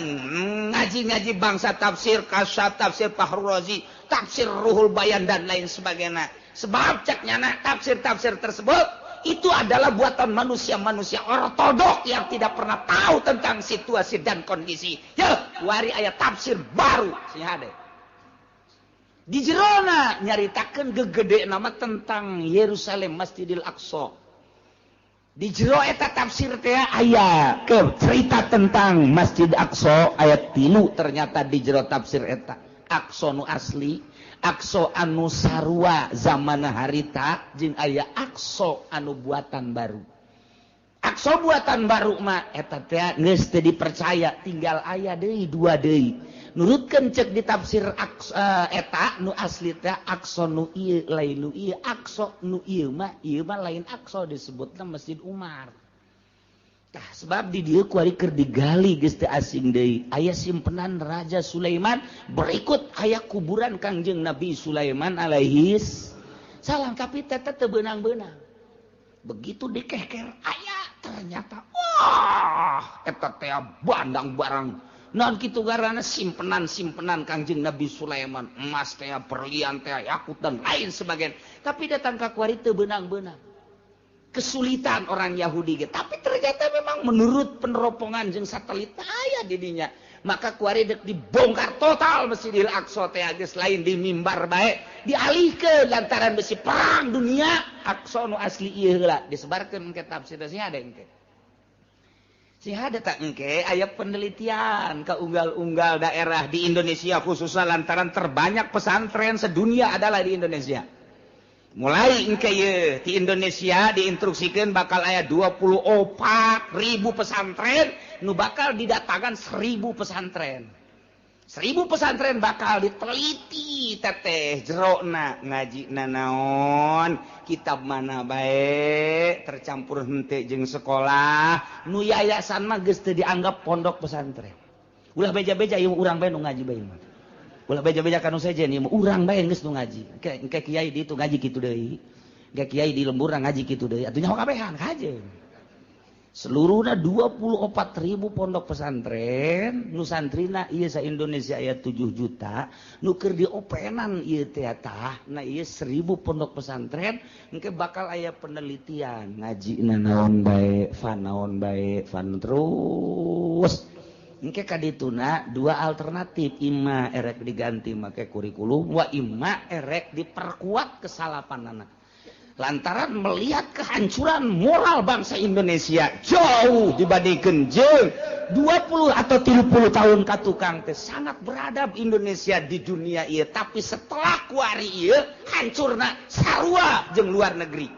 Speaker 2: ngaji-ngaji bangsa tafsir Kasyaf, tafsir Fahrul Razi, tafsir Ruhul Bayan dan lain sebagainya. Sebab cek nyana tafsir-tafsir tersebut itu adalah buatan manusia-manusia ortodok yang tidak pernah tahu tentang situasi dan kondisi. Ya, wari aya tafsir baru sing hade. Di jerona nyaritakeun gegede nama tentang Yerusalem, Masjidil Aqsa. Di jero eta tafsir teh aya ke cerita tentang Masjid Aqsa ayat 3 ternyata di jero tafsir eta.
Speaker 1: Aqsa nu asli, Aqsa anu sarua zaman harita jeung aya Aqsa anu buatan baru. Aqsa buatan baru mah eta teh geus teu dipercaya, tinggal aya deui dua deui. Nurutkeun cek ditafsir Aqsa eta nu asli teh Aqsa nu ieu lain nu ieu, Aqsa nu ieu mah lain Aqsa, disebutna Masjid Umar. Tah sebab di dieu kuari keur digali geus teu asing deui. Aya simpenan Raja Sulaiman, berikut aya kuburan Kangjeng Nabi Sulaiman alaihi salam, tapi teh teu beunang-beunang. Begitu dikeker aya ternyata wah eta teh bandang barang. Naon kitu garana simpenan-simpenan Kangjeng Nabi Sulaiman, emas teh, berlian teh, yakut dan lain sebagainya. Tapi datang ka kuari teu beunang-beunang. Kesulitan orang Yahudi ge. Tapi ternyata memang menurut peneropongan jeung satelit aya di dinya. Maka kuari dek dibongkar total Masjidil Aqsa teh geus lain di mimbar bae, dialihkeun lantaran besi perang dunia. Aqsa nu asli ieu heula disebarkeun ke tafsir sih ada engke. Sih ada tak engke aya penelitian ke unggal-unggal daerah di Indonesia khususnya lantaran terbanyak pesantren sedunia adalah di Indonesia. Mulai engke ye di Indonesia diinstruksikan bakal aya 24.000 pesantren nu bakal didatangkan 1.000 pesantren. 1.000 pesantren bakal diteliti teteh jerona ngaji nanaon kitab mana bae tercampur henteu jeung sekolah nu yayasan mah geus teu dianggap pondok pesantren. Ulah beja-beja ieu urang bae nu ngaji bae mah. Ulah beja-beja kanu sejen ieu urang bae geus nu ngaji. Engke kiai di itu ngaji kitu deui. Engke kiai di lembur ngaji kitu deui. Atuh nyaho kabehan kajeun. Seluruhna 24.000 pondok pesantren, nu santrina ieu sa Indonesia aya 7 juta, nu keur diopenan ieu teh tah, na ieu 1.000 pondok pesantren engke bakal aya penelitian ngajina naon bae, fan naon bae, fan terus. Engke kadituna dua alternatif, imma erek diganti make kurikulum wa imma erek diperkuat kesalapanana. Lantaran melihat kehancuran moral bangsa Indonesia jauh dibandingkan jeung 20 atau 30 tahun ka tukang teh sangat beradab Indonesia di dunia ieu, tapi setelah kuari ieu hancurna sarua jeung luar negeri.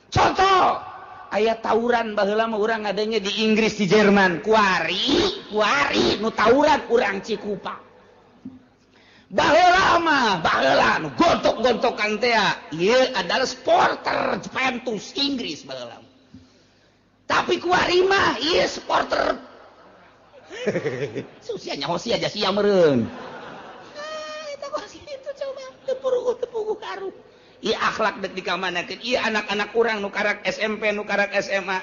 Speaker 1: Contoh aya tawuran baheula mah urang ngadenge di Inggris, di Jerman, kuari kuari nu tawuran urang Cikupa. Baheula mah baheula nu gontok-gontokan teh ieu adalah supporter Juventus Inggris baheula. Tapi kuari mah ieu supporter susia nyaho sia aja sia meureun. Ah eta kos kitu coba teu puruh teu puguh karuh. Ieu akhlak dek dikamanakeun, ieu anak-anak urang nu karak SMP nu karak SMA.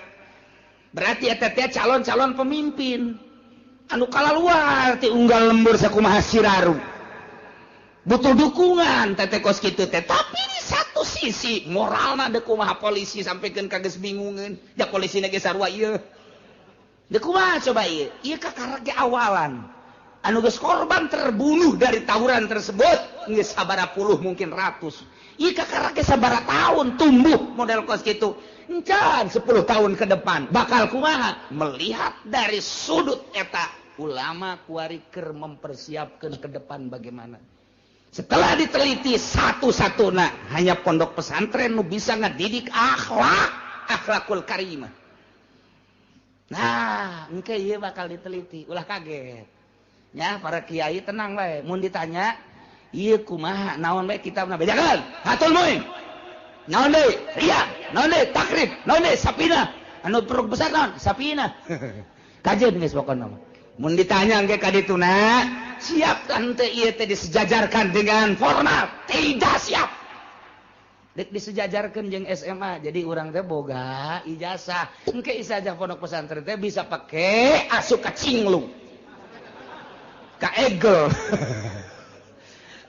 Speaker 1: Berarti eta teh calon-calon pemimpin anu kalaluar ti unggal lembur sakumaha siraru. Butuh dukungan teteh kos kitu teh, tapi di satu sisi moralna deuk kumaha polisi sampikeun ka geus bingungeun, ja polisina ge sarua ieu. Deuk kumaha coba ieu? Ieu kakara ge awalan. Anu geus korban terbunuh dari tawuran tersebut geus sabaraha puluh mungkin ratus. Ieu kakara ge sabaraha tahun tumbuh model kos kitu. Encan 10 tahun ke depan bakal kumaha? Melihat dari sudut eta ulama kuari keur mempersiapkeun ke depan bagaimana. Setelah diteliti satu-satuna hanya pondok pesantren nu bisa ngadidik akhlak, akhlakul karimah. Nah, engke ieu bakal diteliti, ulah kaget. Ya, para kiai tenang bae, mun ditanya ieu kumaha naon bae kitabna bejakeun, Fathul Muin. Naon deui? Riyad, naon deui? Takrib, naon deui? Sapina. Anu peruk besar naon? Sapina. Kajeun geus pokona mah. Mun ditanya engke ka dituna, siap kan teu ieu teh disejajarkan dengan formal? Tidak siap. Dek disejajarkan jeung SMA, jadi urang teh boga ijazah. Engke ijazah pondok pesantren teh bisa pake asup ka Cinglung, ka Egel,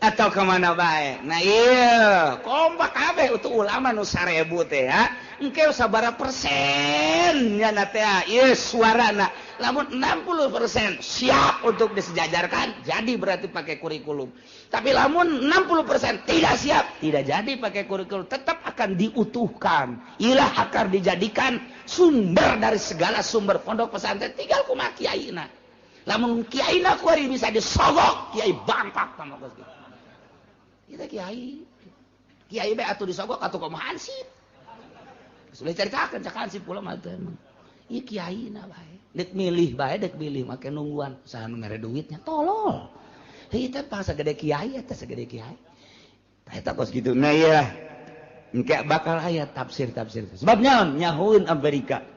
Speaker 1: atau kemana bae. Nah iya, kompak kabeh untuk ulama nu 1000 teh ya. Engke sabaraha persen nya na teh ieu suarana. Lamun 60% siap untuk disejajarkan, jadi berarti pakai kurikulum. Tapi lamun 60% tidak siap, tidak jadi pakai kurikulum, tetap akan diutuhkan. Ilah akan dijadikan sumber dari segala sumber pondok pesantren, tinggal kumaha kiaina. Lamun kiai na kuari bisa disogok, kiai bangpak sama kos kitu. Kita kiai. Kiai bae atuh disogok atuh kumaha hansip. Sudah caritakeun cak hansip kula mah teh emang. Ieu kiai na bae. Dek milih bae, dek milih make nungguan saha nu mere duitnya tolol. Heuh teh pang sagede kiai eta sagede kiai. Tah eta kos kitu. Nah ieu engke bakal aya tafsir-tafsir. Sebabnya nyahueun Amerika.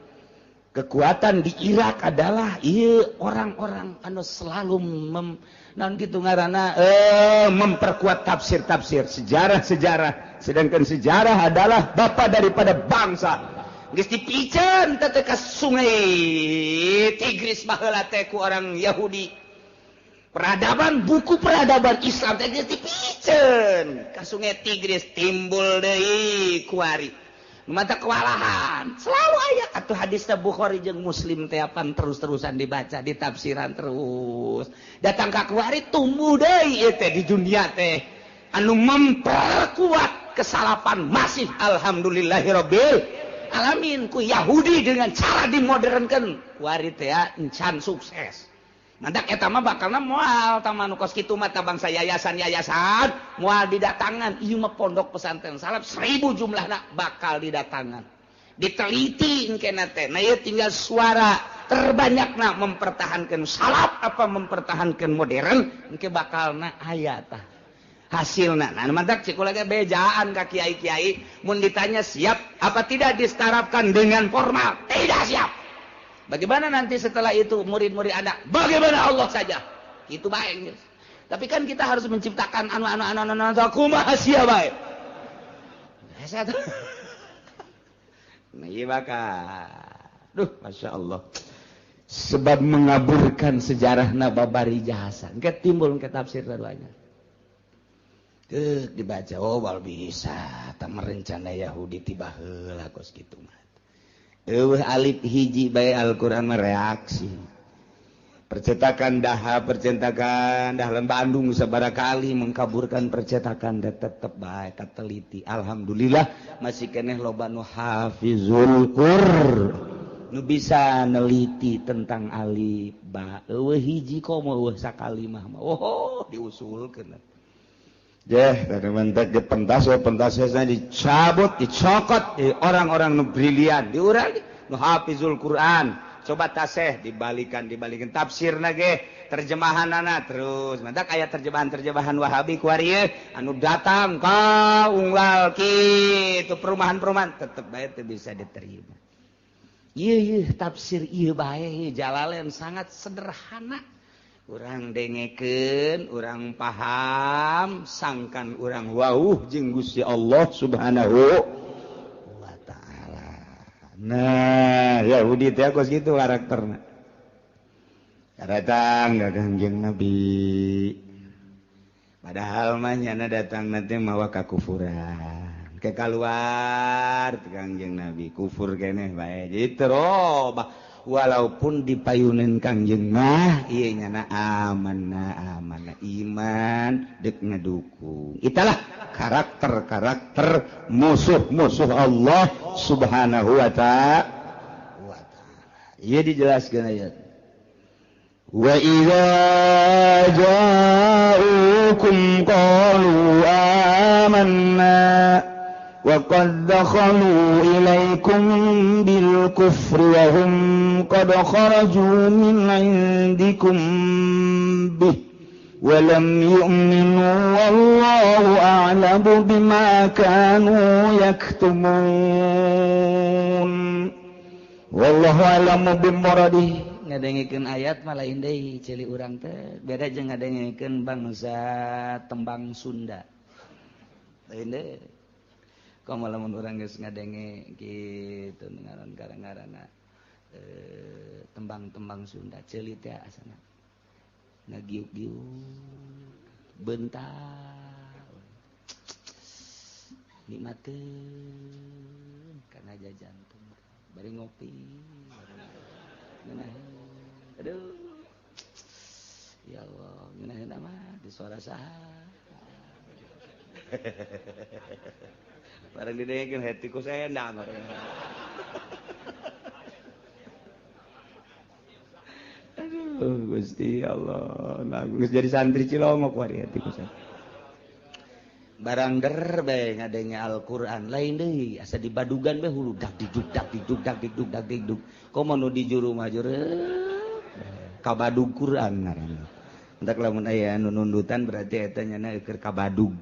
Speaker 1: Kekuatan di Irak adalah ieu orang-orang anu selalu naon kitu ngaranna memperkuat tafsir-tafsir sejarah-sejarah, sedangkan sejarah adalah bapa daripada bangsa. Geus dipiceun teh ka sungai Tigris baheula teh ku orang Yahudi. Peradaban buku peradaban Islam teh geus dipiceun ka sungai Tigris timbul deui kuari. Mata kewalahan selalu aya atuh hadis Bukhari jeung Muslim teh apan terus-terusan dibaca ditafsiran terus datang ka kuari tumbuh deui ieu teh di dunia teh anu memperkuat kesalapan masif. Alhamdulillahirabbil alamin ku Yahudi dengan cara dimodernkeun kuari teh encan sukses. Mantak eta mah bakalna moal tah mah nu kos kitu mah bangsa yayasan-yayasan moal didatangan ieu mah pondok pesantren salaf 1000 jumlahna bakal didatangan diteliti engkena teh. Nah ieu tinggal suara terbanyakna mempertahankan salaf apa mempertahankan modern engke bakalna aya tah hasilna. Nah mantak cik kula ge bejaan ka kiai-kiai mun ditanya siap apa tidak disetarapkan dengan formal, tidak siap. Bagaimana nanti setelah itu murid-murid Anda? Bagaimana Allah saja? Itu baik. Tapi kan kita harus menciptakan anu kumaha sia bae. Nah, ieu bakal. Duh, Masya Allah. Sebab mengaburkan sejarahna babari jasa. Engke timbul engke tafsir banyak. Keuk dibaca, oh wal bisa tah merencana Yahudi tiba heula kos kitu mah. Eueuh alif hiji bae Al-Qur'an mereaksi. Percetakan daha, percetakan dah Bandung sabaraha kali mengkaburkan percetakan dah tetep bae kateliti. Alhamdulillah masih keneh loba nu hafizul Qur'an. Nu bisa neliti tentang alif ba. Eueuh hiji komo eueuh sakalimah mah. Oh, diusulkeun.
Speaker 2: Jeh, tadi mentek di pentas, pentasnya dicabut, dicokot di orang-orang nu brilian, diurang nu hafizul Quran. Coba taseh dibalikan, dibalikan tafsirna ge, terjemahanana terus. Mantak aya terjemahan-terjemahan Wahabi kuari anu datang ka unggal kitu perumahan-perumahan tetep bae teu bisa diterima. Ieu ieu tafsir ieu bae Jalalain sangat sederhana. Urang dengekeun, urang paham, sangkan urang wauh jeung Gusti Allah Subhanahu wa taala. Nah, Yahudi teh kos kitu karakterna. Datang ka Kangjeng Nabi. Padahal mah nyana datang nanti mawa kakufuran. Ke kaluar Kangjeng Nabi kufur keneh bae. Jadi terobah walaupun dipayunin Kangjeng mah ieu nyana amanah amanah iman dek ngedukung. Italah karakter-karakter musuh-musuh Allah Subhanahu wa ta'ala. Ieu dijelaskeun ayat. Wa idza ja'ukum qalu amanna wa qad dakhalu ilaikum bil kufri wa hum qad kharaju min 'indikum bih wa lam yu'minu wallahu a'lamu bima kanu yaktumun wallahu a'lamu bimuradihi.
Speaker 1: Ngadengikeun ayat mah lain deui ceuli urang teh beda jeung ngadengikeun bangsa tembang Sunda. Lain deui. Komo lamun urang geus ngadenge kitu ngaran ngaranna tembang-tembang Sunda ceuli teh asana ngagiuk-giuk bentar nikmateun kana jajantung bari ngopi ngeunaheun. Aduh, ya Allah, ngeunaheun mah di suara saha. Barang didengekeun hatiku saya endang. Aduh,
Speaker 2: Gusti Allah, nah geus jadi santri Cilongok wari hati ku. Barang der bae ngadenge Al-Qur'an lain deui, asa dibadugan bae hulu dak diduk dak diduk dak diduk dak diduk. Komo nu di juru mah juru kabadug Qur'an ngaranna. Entak lamun aya anu nundutan berarti eta nyana keur kabadug.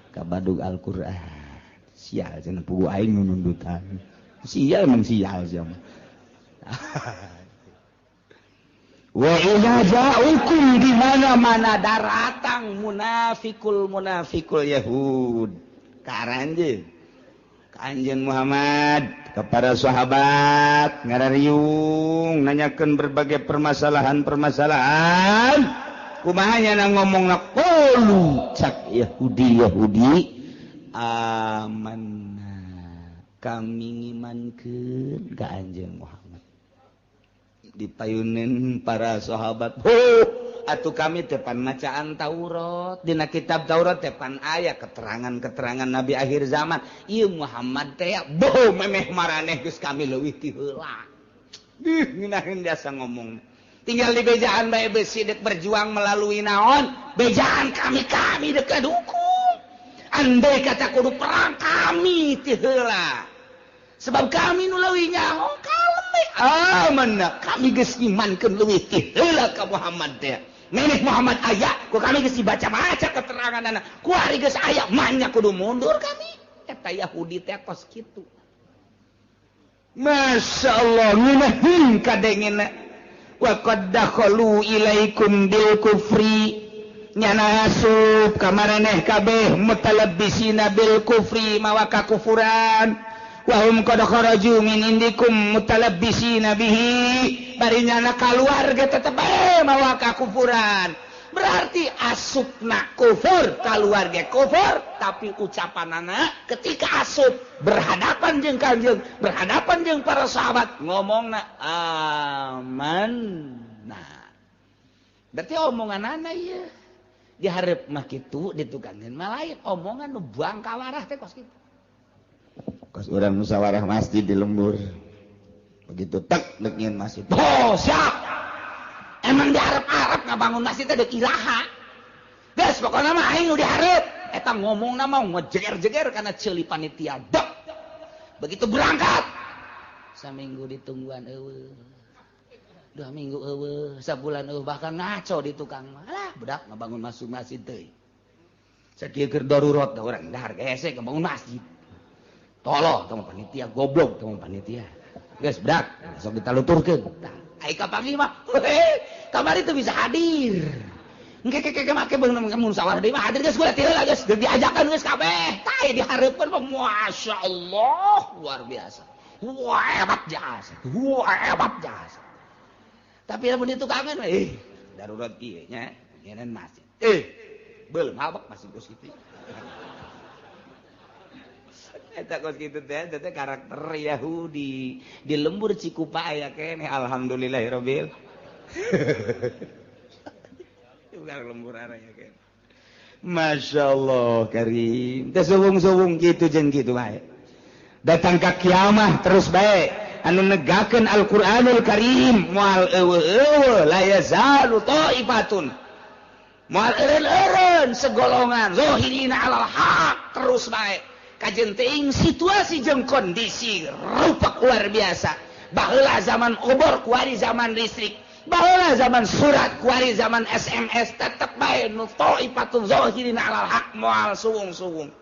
Speaker 2: Kabadug Al-Qur'an. Sial cenah pugu aing nu nundutan. Sial emang sial sia mah. Wa idza ja'ukum di mana-mana daratang munafikul munafikul Yahud ka aranjeun ka anjeun Muhammad kepada sahabat ngarariung nanyakeun berbagai permasalahan-permasalahan kumaha nya ngomongna qulu cak Yahudi Yahudi amanna kami ngimankeun ka anjeun Muhammad. Dipayunin para sahabat, atuh kami tepan macaan Taurat, dina kitab Taurat tepan aya keterangan-keterangan nabi akhir zaman. Ieu Muhammad teh boh memeh maraneh geus kami leuwih ti heula. Ih ngeunaheun jasa ngomong. Tinggal di bejaan bae besi dek berjuang melalui naon? Bejaan kami kami dek dukung. Andai kata kudu perang kami ti heula. Sebab kami nu leuwih nyaho amanah kami geus imankeun leuwih ti heula ka Muhammad teh. Memeh Muhammad aya ku kami geus dibaca-baca keteranganna. Ku ari geus aya manya kudu mundur kami. Eta Yahudi teh kos kitu. Masya Allah ngeunaheun kadengena. Wa qad dakhalu ilaikum bil kufri nyana asup ka maraneh kabeh mutalabbisina bil kufri mawa kakufuran. Wahum qad kharaju min indikum mutalabbisina bihi bari nyana kaluar ge tetep bae mawa kakufuran. Berarti asupna kufur kaluar ge kufur, tapi ucapanana ketika asup berhadapan jeung kanjeng, berhadapan jeung para sahabat ngomongna amanna. Berarti omonganana ieu dihareup mah kitu ditukangeun mah lain omongan nu bangkawarah teh kos kitu. Kos urang musyawarah masjid di lembur. Begitu tek dek nyeun masjid. Oh, siap. Emang di Arab-Arab ngabangun masjid teh deuk iraha. Geus pokona mah aing nu dihareup. Eta ngomongna mah ngejeger-jeger kana ceuli panitia. Dek. Begitu berangkat saminggu ditungguan eueuh. 2 minggu eueuh, sabulan eueuh, bahkan ngaco di tukang mah. Alah, budak ngabangun masuk masjid teuing. Sakieu keur darurat da urang dahar hese ngabangun masjid. Tolong tong panitia goblok tong panitia. Geus bedak sok ditaluturkeun. Tah, ai kapanggih mah kamari teu bisa hadir. Engke ke ke make beunang musyawarah deui mah hadir geus kula ti heula geus diajakan geus kabeh. Tah dihareupeun mah masyaallah luar biasa. Wah hebat jasa. Wah hebat jasa. Tapi lamun ditukangan darurat kieu nya nyeun masjid. Belum habak masih kos kitu. Eta kos kitu teh teh karakter Yahudi di lembur Cikupa aya keneh alhamdulillahirabbil. Bukan lembur aya keneh. Masyaallah karim. Teh suwung-suwung kitu jeung kitu bae. Datang ka kiamah terus bae anu negakeun Al-Qur'anul Karim moal eueuh-eueuh la yazalu taifatun. Moal eureun-eureun segolongan zahirina alal haq terus bae. Kajen teuing situasi jeung kondisi rupak luar biasa. Baheula zaman obor kuari zaman listrik, baheula zaman surat kuari zaman SMS, tetep bae nu taifatun zahirina alal haq moal suwung-suwung.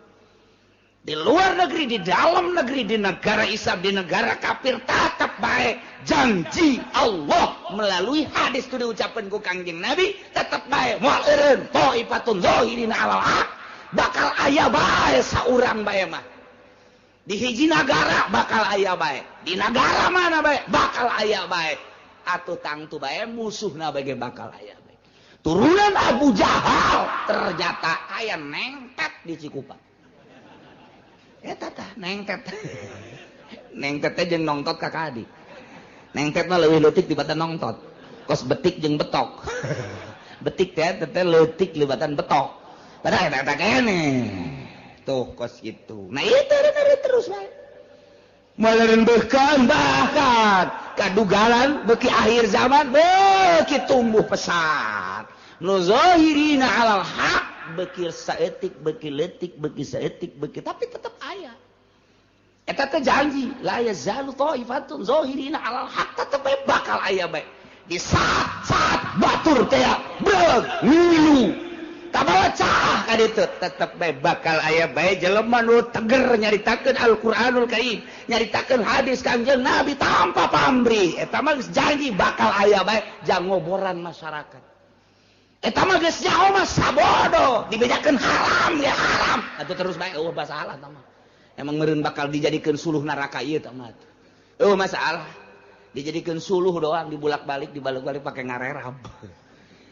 Speaker 2: Di luar negeri, di dalam negeri, di negara Islam, di negara kafir tetep bae janji Allah melalui hadis tu diucapkeun ku Kangjeng Nabi tetep bae moal eureun taifatun zahirina alal haq. Bakal aya bae saurang bae mah. Di hiji nagara bakal aya bae. Di nagara mana bae bakal aya bae. Atuh tangtu bae musuhna bae bakal aya bae. Turunan Abu Jahal ternyata aya nengtet di Cikupa. Eta tah nengtet. Nengtet teh jeung nongtot ka kadi. Nengtet mah leuwih leutik dibatan nongtot. Kos betik jeung betok. Betik teh teh leutik libatan betok. Padahal eta keneh. Tuh kos gitu. Nah itu terus bae.
Speaker 1: Meureun beukeun bahkan kadugalan beuki akhir zaman beuki tumbuh pesat. Nu zahirina alal haq beuki saeutik beuki leutik beuki saeutik beuki tapi tetep aya. Eta teh janji la yazalu thaifatun zahirina alal haq tetep bae bakal aya bae. Di saat-saat batur teh breug ngilu kabawa cah ka ditu tetep bae bakal aya bae jelema nu teger nyaritakeun Al-Qur'anul Karim, nyaritakeun hadis Kangjeng Nabi tanpa pamrih. Eta mah geus janji bakal aya bae jang ngoboran masyarakat. Eta mah geus nyaho mah sabodo dibejakeun haram ya haram. Atuh terus bae eueuh masalah tah mah. Emang meureun bakal dijadikeun suluh neraka ieu tah mah. Eueuh masalah. Dijadikeun suluh doang dibulak-balik dibalik-balik pake ngarerab.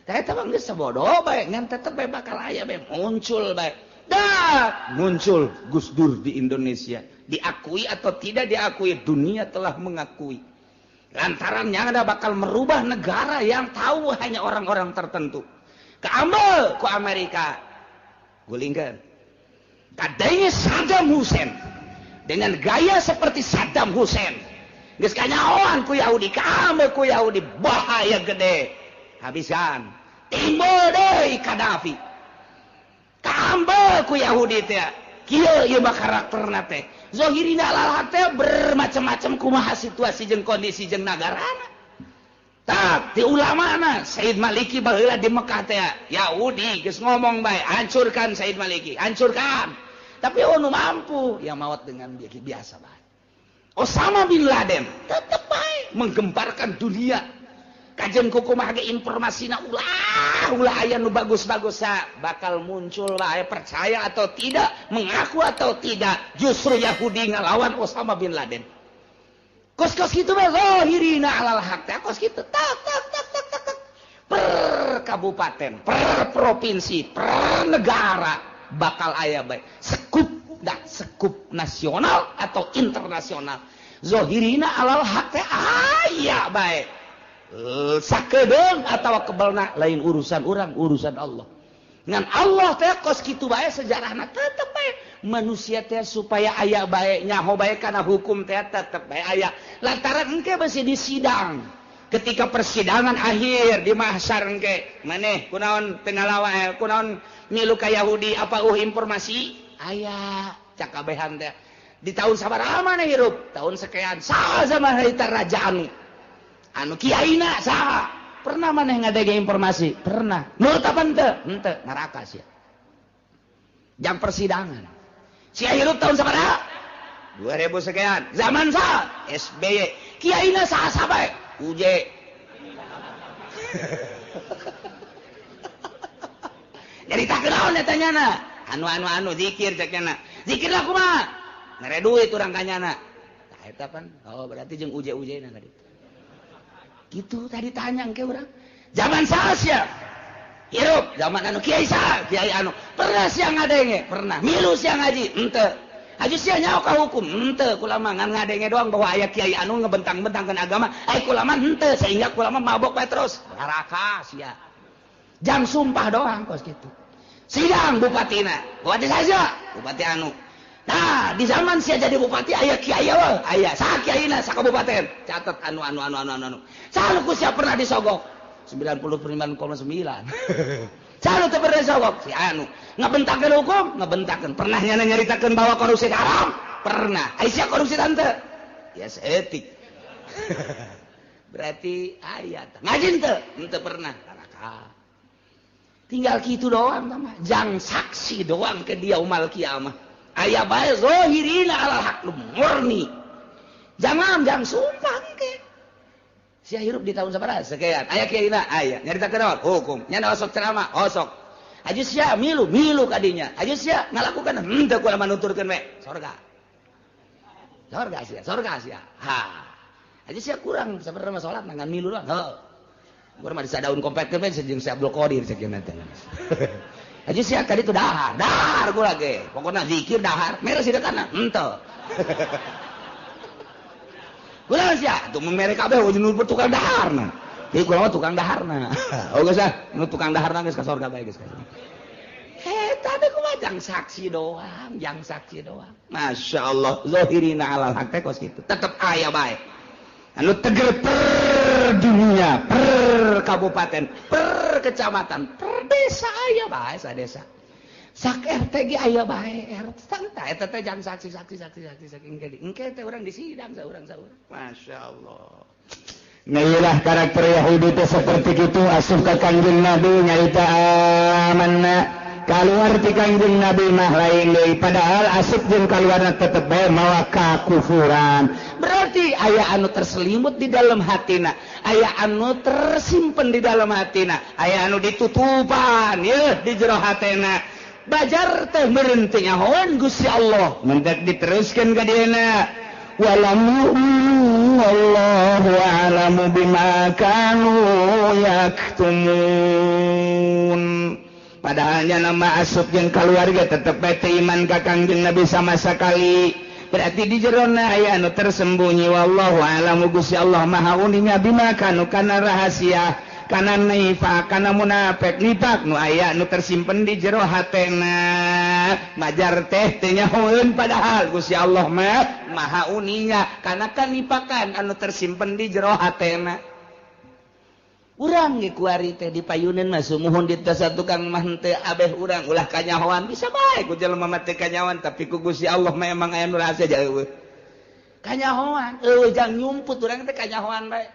Speaker 1: Tah eta mah geus sabodo bae ngan tetep bae bakal aya bae muncul bae. Dah muncul Gus Dur di Indonesia. Diakui atau tidak diakui dunia telah mengakui. Lantaran yang ada bakal merubah negara yang tahu hanya orang-orang tertentu. Kaambel ku Amerika. Gulingkeun. Kadenge Saddam Hussein dengan gaya seperti Saddam Hussein. Geus kanyahoan ku Yahudi, kaambel ku Yahudi bahaya gede. Habisan timbul deui Kadafi kaambel ku Yahudi teh kieu ieu mah karakterna teh zahirina alal teh bermacam-macam kumaha situasi jeung kondisi jeung nagarana tah ti ulamana Said Maliki baheula di Mekah teh Yahudi geus ngomong bae hancurkan Said Maliki hancurkan tapi nu mampu ya maot dengan biasa bae Osama bin Laden tetep bae menggemparkan dunia. Kajian kumaha ge informasina ulah ulah aya nu bagus-bagus bakal muncul lah percaya atau tidak mengaku atau tidak justru Yahudi ngalawan Osama bin Laden kos-kos kitu mah zahirina alal haq teh kos kitu tak tak tak tak tak tak per kabupaten per provinsi per negara bakal aya bae sekup dah sekup nasional atau internasional zahirina alal haq teh aya bae sakedeung atawa kebelna lain urusan urang urusan Allah ngan Allah teh kos kitu bae sejarahna tetep bae manusia teh supaya aya bae nyaho bae kana hukum teh tetep bae aya lantaran engke besi di sidang ketika persidangan akhir di mahsyar engke maneh kunaon teu ngalawa kunaon milu ka Yahudi apa informasi aya cakabehan teh di tahun sabaraha maneh hirup tahun sekian saha zaman harita raja anu anu kiaina saha pernah maneh ngadege informasi pernah nurut apa henteu henteu neraka sia jam persidangan sia hirup tahun sabaraha 2000 sekian zaman saha SBY kiaina saha sabae UJ nyaritakeun naon eta nyana anu anu anu zikir cek nyana zikir lah kumaha mere duit urang ka nyana tah eta pan oh berarti jeung UJ-UJ na tadi gitu tadi tanya ke orang zaman saha sia hirup zaman anu kiai saha kiai anu pernah sia ngadenge pernah milu sia ngaji henteu haji sia nyaho ka hukum henteu kula mah ngan ngadenge doang bahwa aya kiai anu ngebentang-bentangkeun agama ai kula mah henteu sehingga kula mah mabok bae terus neraka sia jam sumpah doang kos kitu sidang bupatina bupati saja bupati anu nah di zaman sia jadi bupati aya kiai eueuh aya saha kiaina sakabupaten catat anu anu anu anu anu saha ku sia pernah disogok 99,9 saha teu pernah disogok si anu ngabentakeun hukum ngabentakeun pernah nyana nyaritakeun bahwa korupsi haram pernah ai sia korupsi tante ya seetik berarti aya ngaji teu henteu pernah neraka tinggal kitu doang mah jang saksi doang ke dia umal kiamah aya bae zahirina alal haq murni jangan jang sumpah engke sia hirup di tahun sabaraha sekian aya kiaina aya nyaritakeun naon hukum nya osok ceramah osok aju sia milu milu kadinya aju sia ngalakukan henteu kula mah nuturkeun we sorga sorga sia sorga sia ha aju sia kurang sabarana mah salat ngan milu doang heuh urang mah disadaun kompetkeun we jeung si Abdul Qadir sakieu teh aja sia tadi itu dahar, dahar gua lagi. Pokoknya zikir dahar, mere sidekana, henteu. Gua sia, tuh mere kabeh nu tukang daharna. Ieu kula mah tukang daharna. Oh geus ah, nu tukang daharna geus ka sorga bae geus ka. Eta teh kumaha jang saksi doang, jang saksi doang. Masya Allah, zahirina alal haq teh kos kitu. Tetep aya bae. Anu teger per dunia, per kabupaten, per kecamatan, per desa aya bae sadesa. Sak RT ge aya bae RT. Tah eta teh jang saksi saksi saksi saksi saksi engke teh urang disidang saurang-saurang. Masya Allah.
Speaker 3: Nah, karakter Yahudi teh seperti itu asup ka Kangjeng Nabi nyarita amanna kaluar ti Kangjeng Nabi mah lain deui padahal asup jeung kaluarna tetep bae mawa kakufuran.
Speaker 1: Berarti aya anu terselimut di dalam hatina, aya anu tersimpen di dalam hatina, aya anu ditutupan yeuh di jero hatena. Bajar teh meureun teh nyahoan Gusti Allah mendak diteruskeun ka dieuna.
Speaker 3: Walam yu'minu wallahu a'lamu bima kanu yaktumun.
Speaker 1: Padahalnya nama asup jeung keluarga tetep bae teu iman ka Kangjeng Nabi sama sekali. Berarti di jerona aya anu tersembunyi wallahu a'lamu Gusti Allah maha uninga bima kanu kana rahasia kana nifaq kana munafik nifaq nu aya nu tersimpen di jero hatena. Majar teh teu nyahoeun padahal Gusti Allah mah maha uninga kana kanipakan anu tersimpen di jero hatena. Urang ge kuari teh dipayuneun mah sumuhun di teh tukang mah henteu abeh urang ulah kanyahoan bisa bae ku jelema mah teu kanyahoan tapi ku Gusti Allah mah emang aya nu rahasia jauh. Kanyahoan eueuh jang nyumput urang teh kanyahoan bae.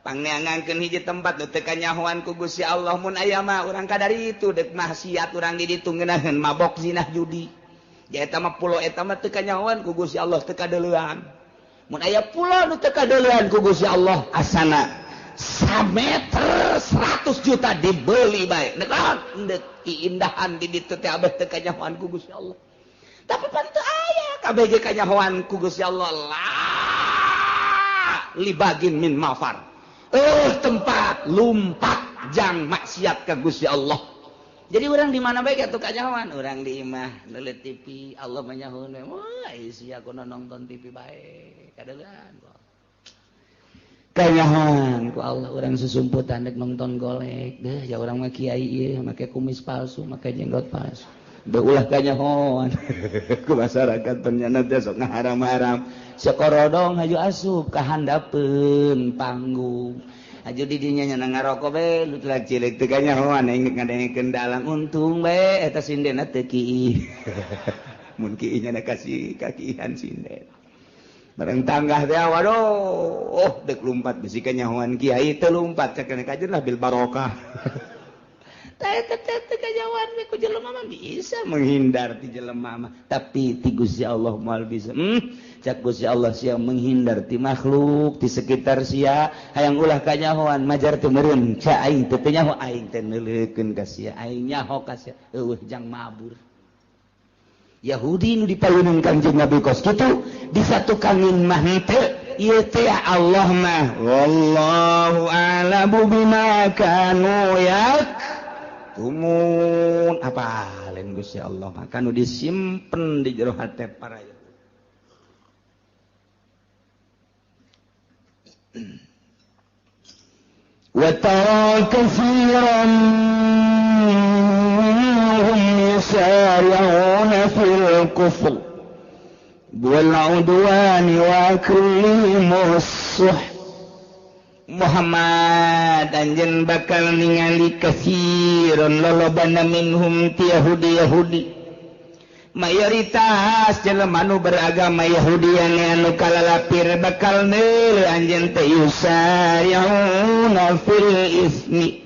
Speaker 1: Pangneangankeun hiji tempat nu teu kanyahoan ku Gusti Allah mun aya mah urang kadari itu deuk maksiat urang di ditu ngeunaheun mabok zinah judi. Ja eta mah pulo eta mah teu kanyahoan ku Gusti Allah teu kadeulean. Mun aya pulo nu teu kadeulean ku Gusti Allah asana sameter 100 juta dibeli bae. Nek keindahan di ditu teh abeh teu kanyahoan ku Gusti Allah. Tapi pan teu aya kabeh ge kanyahoan ku Gusti Allah la libagin min mafar. Tempat lumpat jang maksiat ka Gusti Allah. Jadi urang di mana bae atuh kanyahoan? Urang di imah neuleut TV, Allah mah nyahoeun we. Wah, sia kudu nonton TV bae. Kadeulean. Kanyahoan ku Allah urang susumputan dek nonton golek. Deh, ya urang mah kiai ieu make kumis palsu, make jenggot palsu. Deh ulah kanyahoan.
Speaker 2: Ku masyarakat penyana teh sok ngaharam-haram.
Speaker 1: Sekorodong haju asup ka handapeun panggung. Haju di dinya nya ngarokok bae lu telah cilik teu kanyahoan aing ngadengekeun dalang untung bae eta sindena teu kiih.
Speaker 2: Mun kiih nya kasih kakihan sinden. Bareng tanggah teh waduh, oh dek lumpat bisi kanyahoan kiai teu lumpat cek kajen lah bil barokah.
Speaker 1: Teh teh kanyahoan we ku jelema mah bisa menghindar ti jelema mah, tapi ti Gusti Allah moal bisa. Cak Gusti Allah sia menghindar ti makhluk ti sekitar sia hayang ulah kanyahoan majar teu meureun ca aing teu nyaho aing teh neuleukeun ka sia aing nyaho ka sia eueuh jang mabur. Yahudi nu dipayuneun Kangjeng Nabi kos kitu disatukanin mah henteu ieu teh Allah mah
Speaker 2: wallahu a'lamu bima kanu yaktumun. Apa lain Gusti Allah mah kanu disimpen di jero hate para Yahudi.
Speaker 3: Wa tara katsiran minhum yusari'una fil kufr wal 'udwani wa aklihim as-suh.
Speaker 1: Muhammad anjeun bakal ningali katsiran lolobana minhum ti Yahudi Yahudi mayoritas jelema nu beragama Yahudi anu kalalapir bakal neuleuh anjeun teh yusari'una fil ismi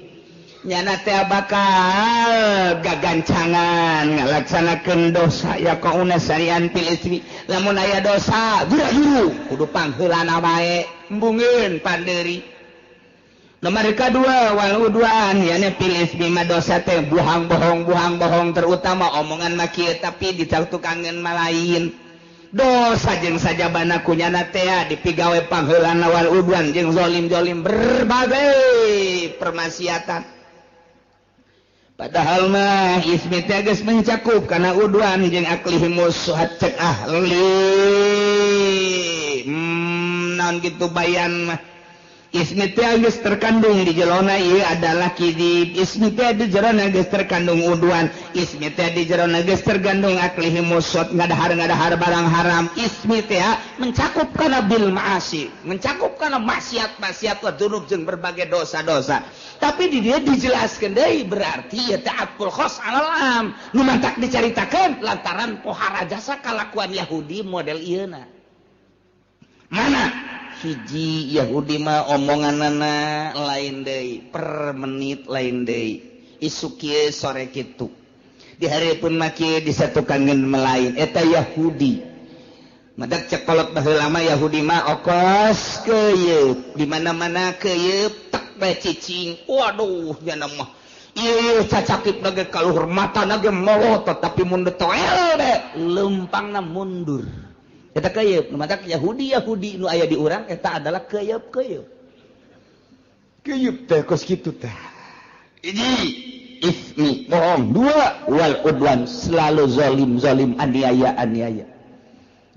Speaker 1: nyana teh bakal gagancangan ngalaksanakeun dosa ya kauna sarian fil ismi lamun aya dosa gura-guru kudu pangheulana bae embungeun pandeuri. Nomor kedua wal udwan yani fil ismi mah dosa teh buhang bohong terutama omongan mah kieu tapi ditukangeun mah lain. Dosa jeung sajabana kunyana teh dipigawe pangheulana wal udwan jeung zalim-zalim berbagai permaksiatan. Padahal mah ismi teh geus mencakup kana udwan jeung aklihimus suhat cek ahli. Naon kitu bayan mah.
Speaker 3: Ismi teh geus terkandung di jerona ieu adalah kidib. Ismi teh di jerona geus terkandung udwan. Ismi teh di jerona geus terkandung aklihi musot ngadahar-ngadahar barang haram. Ismi teh mencakup kana bil ma'asi, mencakup kana maksiat-maksiat wa dzunub jeung berbagai dosa-dosa. Tapi di dia dijelaskeun deui berarti ieu teh atful khos alal am. Nu mantak dicaritakeun lantaran pohara jasa kalakuan Yahudi model ieuna. Mana? Hiji Yahudi mah omonganana lain deui, per menit lain deui, isuk kieu sore kitu, di hareupeun mah kieu disatukankeun melain. Eta Yahudi madak cek kolot baheula mah Yahudi mah okos keuyeup di mana-mana keuyeup tek bae cicing. Waduh nya mah ieu cacakip ge kaluhur matana ge molotot tapi mun detoel bae leumpangna mundur. Eta keyeup, nu matak Yahudi-Yahudi nu aya di urang eta adalah keyeup-keyeup.
Speaker 2: Keyeup teh kos kitu teh. Hiji ismi bohong, dua wal udwan selalu zalim-zalim aniaya-aniaya.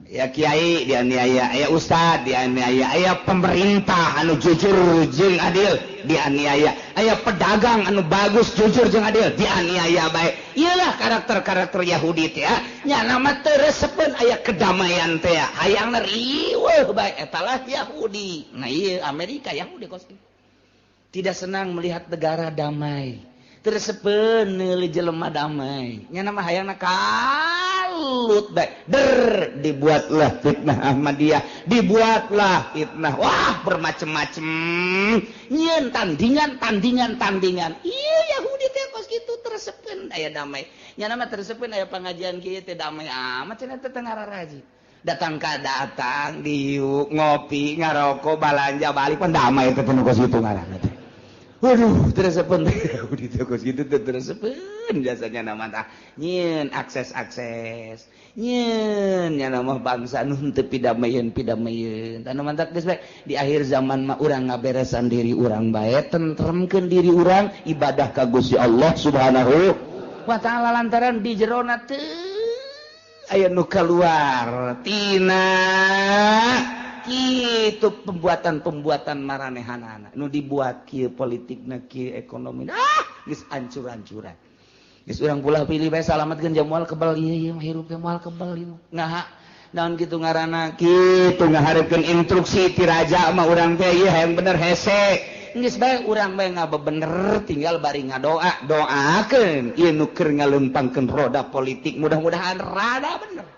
Speaker 3: Ya kiai dianiaya, aya ustad dianiaya, aya pemerintah anu jujur jeung adil dianiaya, aya pedagang anu bagus jujur jeung adil dianiaya bae. Iyalah karakter-karakter Yahudi teh nya nama teu resepeun aya kedamaian teh, hayangna riweuh bae eta lah Yahudi. Nah ieu Amerika Yahudi kos tidak senang melihat negara damai, teu resepeun neuli jelema damai, nya nama hayangna kalut bae. Der dibuatlah fitnah Ahmadiyah, dibuatlah fitnah, wah bermacam-macam nyieun tandingan tandingan tandingan. Iya Yahudi teh kos kitu teu resepeun aya damai, nya nama teu resepeun aya pengajian kieu teh damai amat cenah teh ngararaji. Datang ka datang diuk ngopi ngarokok balanja balik pan damai teh nu kos kitu ngaranna teh. Waduh teu resepeun Yahudi teh kos kitu teh teu resepeun jasanya nama tah nyieun akses-akses nyieun nya nama bangsa nu teu pidamayeun-pidamayeun. Tah nu mantak geus bae di akhir zaman mah urang ngaberesan diri urang bae, tentremkeun diri urang, ibadah ka Gusti Allah Subhanahu wa taala lantaran di jerona teu aya nu kaluar tina kitu pembuatan-pembuatan maranehanana nu dibuat kieu politikna kieu ekonomi geus ancur-ancuran. Geus urang pulah pilih bae salametkeun jamual kebal ieu ieu hirup teh moal kebal ieu. Nah, naon kitu ngaranna
Speaker 2: kitu ngahareupeun instruksi ti raja mah urang teh ieu hayang bener hese.
Speaker 3: Geus bae urang bae ngabebener tinggal bari ngadoa, doakeun ieu nu keur ngalempangkeun roda politik mudah-mudahan rada bener.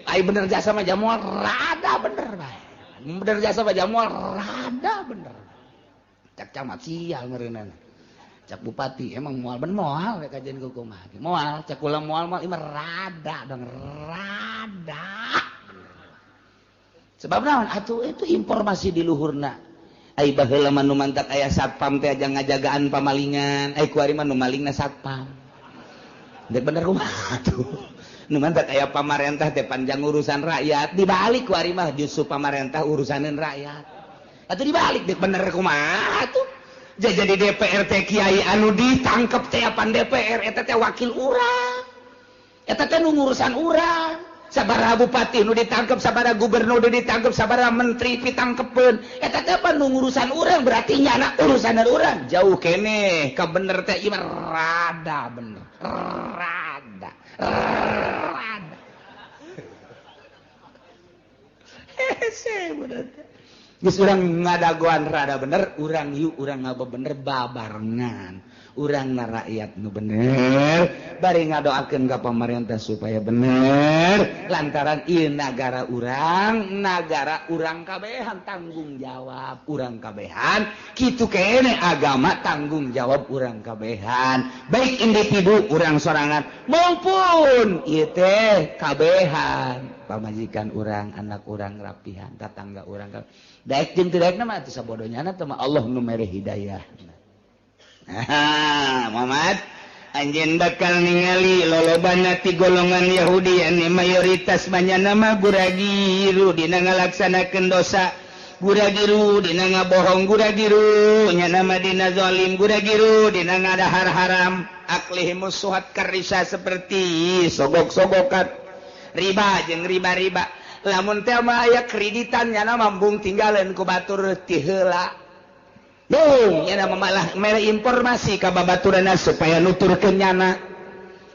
Speaker 3: Ai bener jasa mah jamual rada bener bae. Bener jasa mah jamual rada bener. Cak camat sial meureunana. Cak bupati emang moal ben moal rek kajian kumaha. Moal cak kula moal moal ieu rada dong rada. Sebab naon atuh itu informasi di luhurna. Ai baheula mah nu mantak aya satpam teh aja ngajagaan pamalingan, ai kuari mah nu malingna satpam. Dek bener kumaha atuh. Nu mantak aya pamarentah teh panjang urusan rakyat, dibalik kuari mah justru pamarentah urusaneun rakyat. Atuh dibalik dek bener kumaha atuh. Jadi DPR teh kiai anu ditangkep teh apan DPR eta teh wakil urang. Eta teh nu ngurusan urang. Sabaraha bupati nu ditangkep, sabaraha gubernur nu ditangkep, sabaraha menteri pitangkepeun. Eta teh pan nu ngurusan urang berarti nyana urusan urang. Jauh keneh ka bener teh ieu rada bener. Rada. Rada. Hese bener teh. Geus urang ngadagoan rada bener, urang yuk urang ngabebener babarengan. Urang na rakyat nu bener, bari ngadoakeun ka pamarentah supaya bener, lantaran ieu nagara urang kabehan tanggung jawab urang kabehan, kitu keneh agama tanggung jawab urang kabehan, baik individu urang sorangan maupun ieu teh kabehan, pamajikan urang, anak urang rapihan, tatangga urang. Daek jeung teu daekna mah atuh sabodonyana teh mah Allah nu mere hidayah.
Speaker 2: Muhammad anjeun bakal ningali lolobana ti golongan Yahudi anu mayoritas banyana mah guragiru dina ngalaksanakeun dosa, guragiru dina ngabohong, guragiru nya nama dina zalim, guragiru dina ngadahar haram, aklihimus suhat karisa seperti sogok-sogokan riba jeung riba-riba.
Speaker 1: Lamun teh mah aya kreditan nyana mambung tinggalan ku batur ti heula. Bung nyana malah mere informasi ka babaturanna supaya nuturkeun nyana.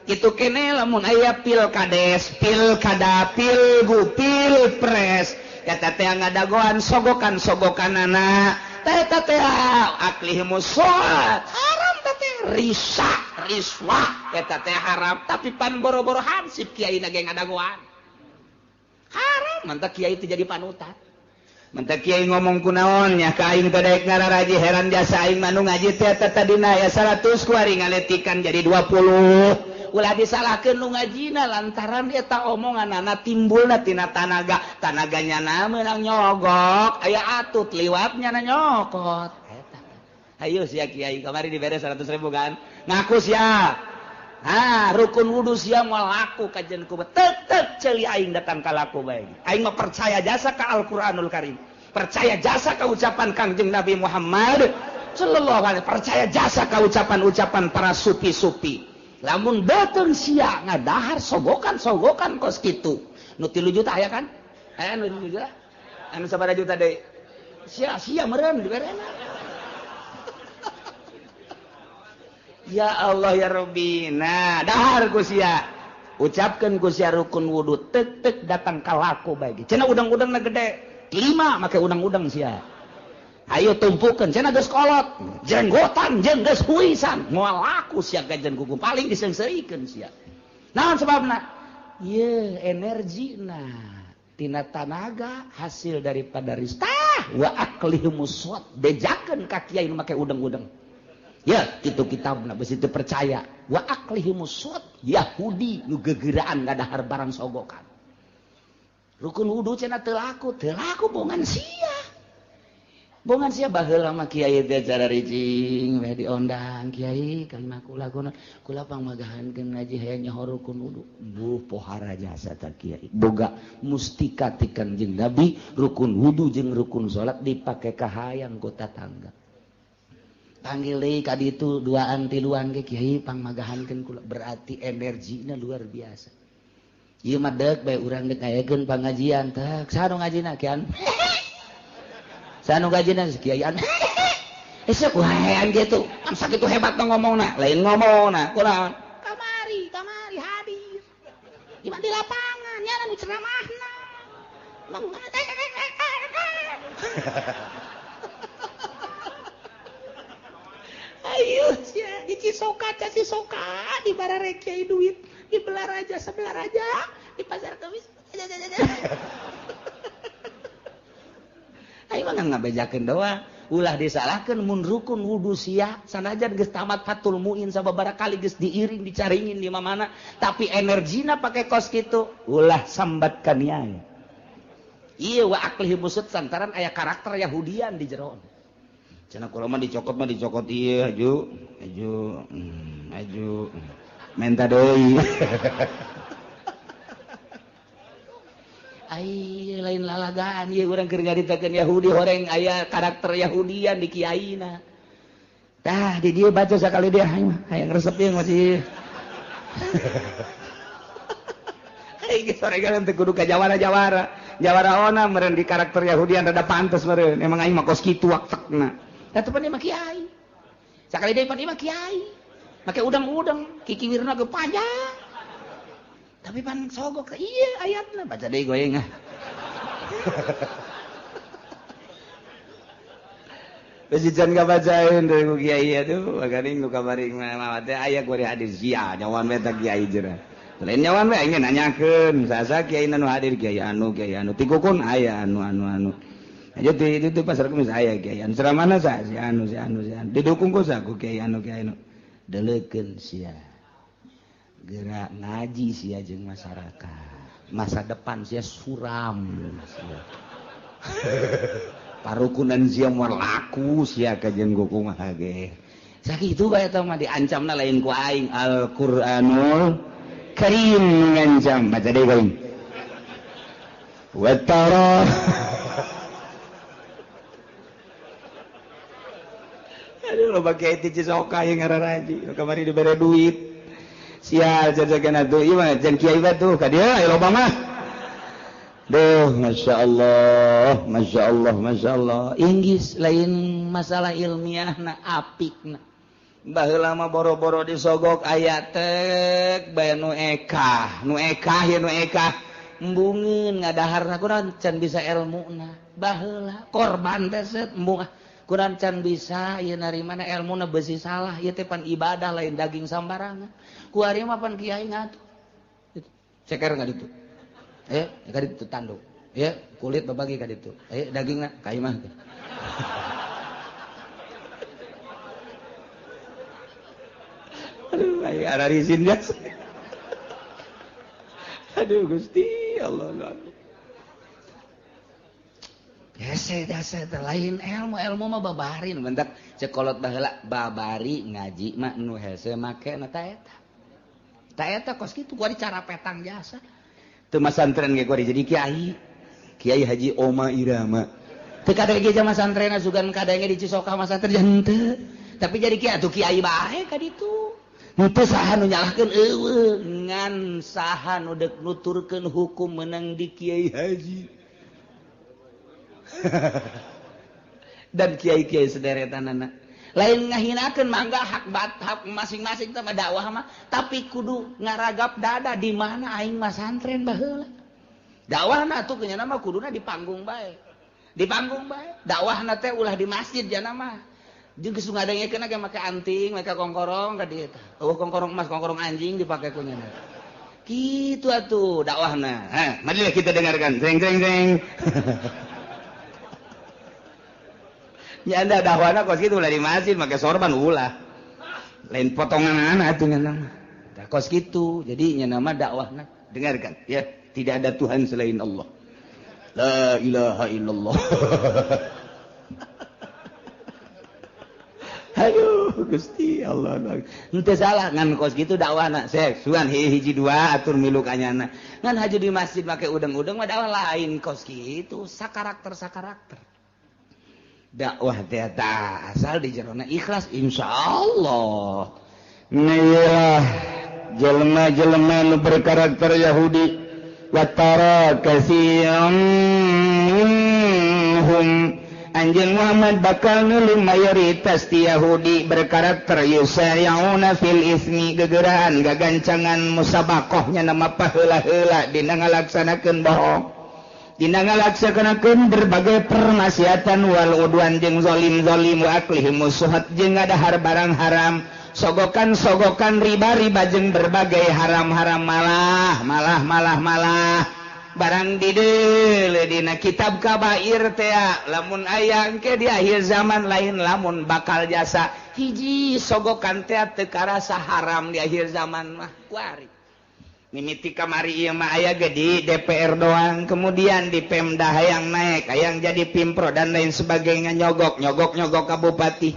Speaker 1: Kitu kene lamun aya pilkades, pilkada, pilgu, pilpres eta teh ngadagoan sogokan-sogokanana. Eta teh aklihimus sholat haram teh risa riswah eta teh haram tapi pan boro-boro hansip kiai na ge ngadagoan haram mantak kiai teh jadi panutan mantak kiai ngomong kunaon nya ka aing teh daek ngararaji heran jasa aing mah nu ngaji teh eta tadina aya 100 kuari ngaletikan jadi 20 ulah disalahkeun nu ngajina lantaran eta omonganana timbulna tina tanaga tanaganya na meunang nyogok aya atut liwatnya na nyokot eta ayo sia kiai kamari dibere 100.000 kan ngaku sia ha rukun wudu sia moal laku kajen ku tetep ceuli aing datang ka laku bae aing mah percaya jasa ka Al-Qur'anul Karim percaya jasa ka ucapan Kangjeng Nabi Muhammad sallallahu alaihi percaya jasa ka ucapan-ucapan para supi-supi lamun beteng sia ngadahar sogokan-sogokan kos kitu nu 3 juta aya kan aya nu 3 juta anu sabaraha juta deui sia sia meureun diberena ya Allah ya Rabbi nah dahar ku sia ucapkeun ku sia rukun wudu tek tek datang ka laku bae cenah udang-udangna gede 5 make udang-udang sia ayo tumpukeun cenah geus kolot jenggotan jeung geus huisan moal laku sia gajen kuku paling diseungseurikeun sia naon sebabna ieu energina tina tanaga hasil daripada ristah wa aklihimus suat bejakeun ka kiai nu make udang-udang ya kitu kitabna beusi teu percaya wa aklihimus suat Yahudi nu gegeraan ngadahar barang sogokan rukun wudu cenah teu laku bongan sia bongan sia baheula mah kiai teh cara ricing we diondang kiai kan kula kula kula pangmagahankeun ngaji hayang nyaho rukun wudu buh pohara jasa ta kiai boga mustika ti Kangjeng Nabi rukun wudu jeung rukun salat dipake ka hayang ku tatangga panggil deui ka ditu duaan tiluan ge kiai pangmagahankeun kula berarti energina luar biasa ieu mah deuk bae urang deuk ngayakeun pangajian teh saha nu ngajina kian sanu gajina kiaian esok waean gitu am sakitu hebat ngomongna lain ngomongna kunaon kamari kamari hadir di di lapangan nya nu ceramahna ayo sia di Cisoka ca Cisoka di barare kiai duit di Belaraja sebelah raja di pasar Kamis ayo mah ngabejakeun doang ulah disalahkeun mun rukun wudu sia sanajan geus tamat Fathul Muin sababaraha kali geus diiring dicaringin di mana-mana tapi energina pake kos kitu ulah sambat ka niai ieu wa aklihi musud santaran aya karakter Yahudian di jero cenah kula mah dicokot ieu aju aju aju menta deui ai lain lalagaan ieu urang keur ngaritakeun Yahudi horeng aya karakter Yahudian di kiaina tah di dieu baca sakali dia hayang resep ieu masih ai geus soregan teu kudu ka jawara-jawara jawara ona meureun di karakter Yahudian rada pantes meureun emang aing mah kos kitu waktekna tah teu pan mah kiai sakali deui pan mah kiai make udang-udang kikiwirna ge panjang tapi pan sogok iya ayatna baca deui goyeng ah besi can kabacaeun deui ku kiai atuh bagaring nu kamari mah teh aya kuari hadir sia nyawan we teh kiai jeung lain nyawan we aing nanyakeun sasa kiai nu hadir kiai anu tikukun aya anu anu anu aja di itu pasar Kemis aya kiai anu ceramahna sa si anu si anu si anu didukung ku sa ku kiai anu deleukeun sia gerak ngaji sia jeung masyarakat masa depan sia suram sia parukunan sia moal laku sia ka jeung kumaha ge sakitu bae eta mah diancamna lain ku aing Al-Qur'anul Karim ngancam baca deui aing wa tara aduh loba kiai ti Cisoka ieu ngararaji kamari dibere duit sial jajagan atuh ieu mah jeung kiai batuh ka dieu aya loba mah.
Speaker 2: Duh, Masya Allah, Masya Allah, Masya Allah.
Speaker 1: Inggris lain masalah ilmiah na apik na. Baheula mah boro-boro disogok aya tek bae nu ekah, nu ekah ya nu ekah. Embungeun ngadaharna kurang can bisa elmuna. Baheula korban teh set embung kurang can bisa ieu narimana elmuna beusi salah ieu teh pan ibadah lain daging sambarangan. Ku ari mah pan kiai ngatur. Ceker ka ditu. Ka ditu tanduk. Ya, kulit babagi ka ditu. Dagingna ka imah. Aduh, aing ararisin gas. Aduh Gusti Allah. Hese jasa teh lain ilmu, ilmu mah babarin bentak cekolot baheula babari ngaji mah nu hese make na ta eta. Ta eta kos kitu kuari cara petang jasa. Teu masantren ge kuari jadi kiai. Kiai Haji Oma Irama. Teu kadenge ge masantrenna sugan kadenge di Cisoka masantren henteu. Tapi jadi kiai atuh kiai bae ka ditu. Henteu saha nu nyalahkeun eueuh ngan saha nu deuk nuturkeun hukum meunang di Kiai Haji. Dan kiai-kiai sederetanana lain ngahinakeun mangga hak hak masing-masing teh mah dakwah mah, tapi kudu ngaragap dada di mana aing masantren baheula. Dakwahna atuh kenyana mah kuduna di panggung bae. Di panggung bae. Dakwahna teh ulah di masjid jana mah. Jeung geus ngadengekeun ge make anting, make kongkorong ka dieu tah. Eueuh kongkorong emas, kongkorong anjing dipake ku nyana. Kitu atuh dakwahna.
Speaker 2: Hah, marilah kita dengarkan. Jeng jeng jeng.
Speaker 1: Ya anda dakwahna kos kitu ulah di masjid make sorban ulah. Lain potongan atuh nya mah. Tah kos kitu. Jadi nya nama dakwahna
Speaker 2: dengarkan ya, tidak ada Tuhan selain Allah. La ilaha illallah.
Speaker 1: Aduh Gusti Allah. Henteu salah ngan kos kitu dakwahna. Sek sugan hiji dua atur milu kanyana. Ngan haju di masjid make udeng-udeng mah dakwah lain kos kitu, sakarakter-sakarakter. Dakwah teh asal di jerona ikhlas insyaallah.
Speaker 2: Nah, jelema-jelema nu berkarakter Yahudi watara katsiran minhum anjeun Muhammad bakal nulung mayoritas ti Yahudi berkarakter yusari'una fil ismi gegeraan gagancangan musabaqahnya nama paheula-heula dina ngalaksanakeun bohong dina ngalaksanakeun berbagai permaksiatan wal udwan jeung zalim-zalim wa aklihim suhat jeung ngadahar barang haram sogokan-sogokan riba-riba jeung berbagai haram-haram malah malah malah malah barang dideule dina kitab kabair teh lamun aya engke di akhir zaman lain lamun bakal jasa hiji sogokan teh teu karasa haram di akhir zaman mah kuari mimiti kamari ieu mah aya ge di DPR doang kemudian di Pemda hayang naik hayang jadi pimpro dan lain sebagainya nyogok nyogok nyogok ka bupati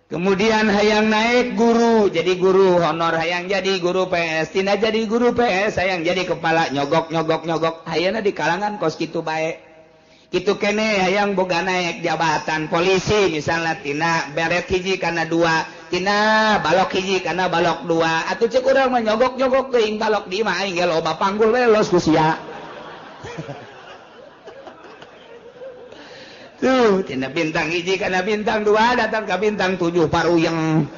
Speaker 2: kemudian hayang naik guru jadi guru honor hayang jadi guru PS tina jadi guru PS hayang jadi kepala nyogok nyogok nyogok hayana di kalangan kos kitu bae kitu kene hayang boga naik jabatan polisi misalnya tina beret hiji kana dua tina balok hiji kana balok dua atuh ceuk urang mah nyogok-nyogok teuing balok di imah aing ge loba panggul we los ku sia. Tuh tina bintang hiji kana bintang dua datang ka bintang 7 paruyeng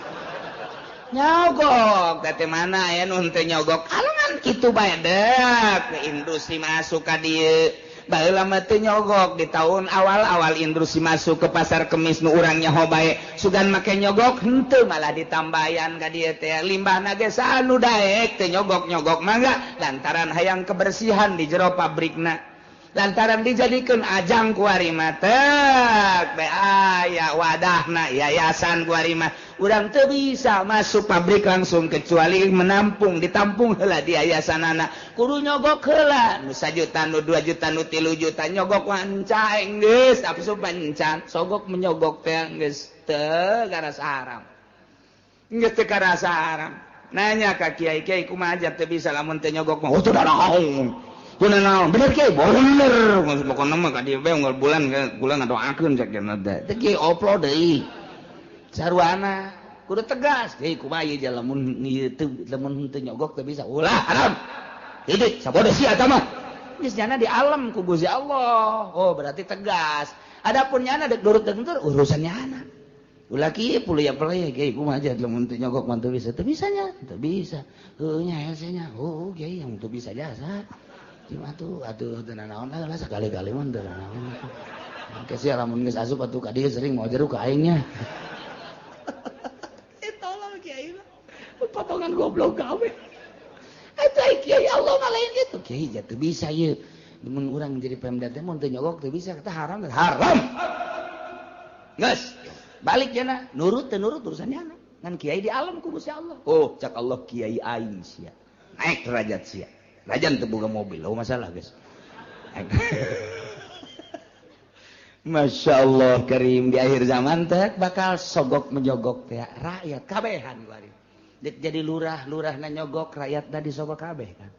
Speaker 2: nyogok teh mana aya nu henteu nyogok kalangan kitu bae deuk industri masuk ka dieu. Baheula mah teu nyogok di tahun awal-awal industri masuk ke pasar kemis nu urang nyaho bae sugan make nyogok henteu malah ditambayan ka dieu teh limbahna ge saha nu daek teu nyogok-nyogok mangga lantaran hayang kebersihan di jero pabrikna lantaran dijadikeun ajang kuari mah teh bae aya wadahna yayasan kuari mah urang teu bisa masuk pabrik langsung kecuali menampung ditampung heula di yayasanana kudu nyogok heula nu 1 juta nu 2 juta nu 3 juta nyogok wanca geus asup pancan sogok menyogok teh geus teu karasa haram geus teu karasa haram nanya ka kiai-kiai kumaha aja teu bisa lamun teu nyogok mah oh teu naon kunaon bener kiai bener pokona mah ka dieu bae unggal bulan bulan ngadoakeun cek cenah teh teu kiai oplo deui sarwana kudu tegas kiai kumaha ieu lamun ieu teu lamun teu nyogok teu bisa ulah haram titik sabodo sia eta mah
Speaker 1: geus nyana di alam ku Gusti Allah. Oh berarti tegas. Adapun nyana dek nurut dek nurut urusan nyana. Ulah kieu puluh ya pelaya kiai kumaha aja lamun teu nyogok mah teu bisa. Teu bisa nya, teu bisa. Heuh nya hese nya. Oh kiai yang teu bisa jasa. Cuma tuh atuh teu nanaon lah sakali-kali mah teu nanaon. Engke sia lamun geus asup atuh ka dieu sering mau jeruk ka aing nya. Eh tolol kiai mah. Potongan goblok gawe. Eta kiai Allah mah lain kitu. Kiai teu bisa ieu. Mun urang jadi pemda teh mun teu nyogok teu bisa kata haram. Haram. Geus. Balik jana, nurut teu nurut urusan jana. Ngan kiai di alam ku Gusti Allah. Oh, cak Allah kiai aing sia. Naik derajat sia. Rajan teu boga mobil, oh masalah guys. Masya Allah karim di akhir zaman teh bakal sogok menyogok teh rakyat kabehan kuari. Dek jadi lurah, lurahna nyogok rakyatna disogok kabeh kan.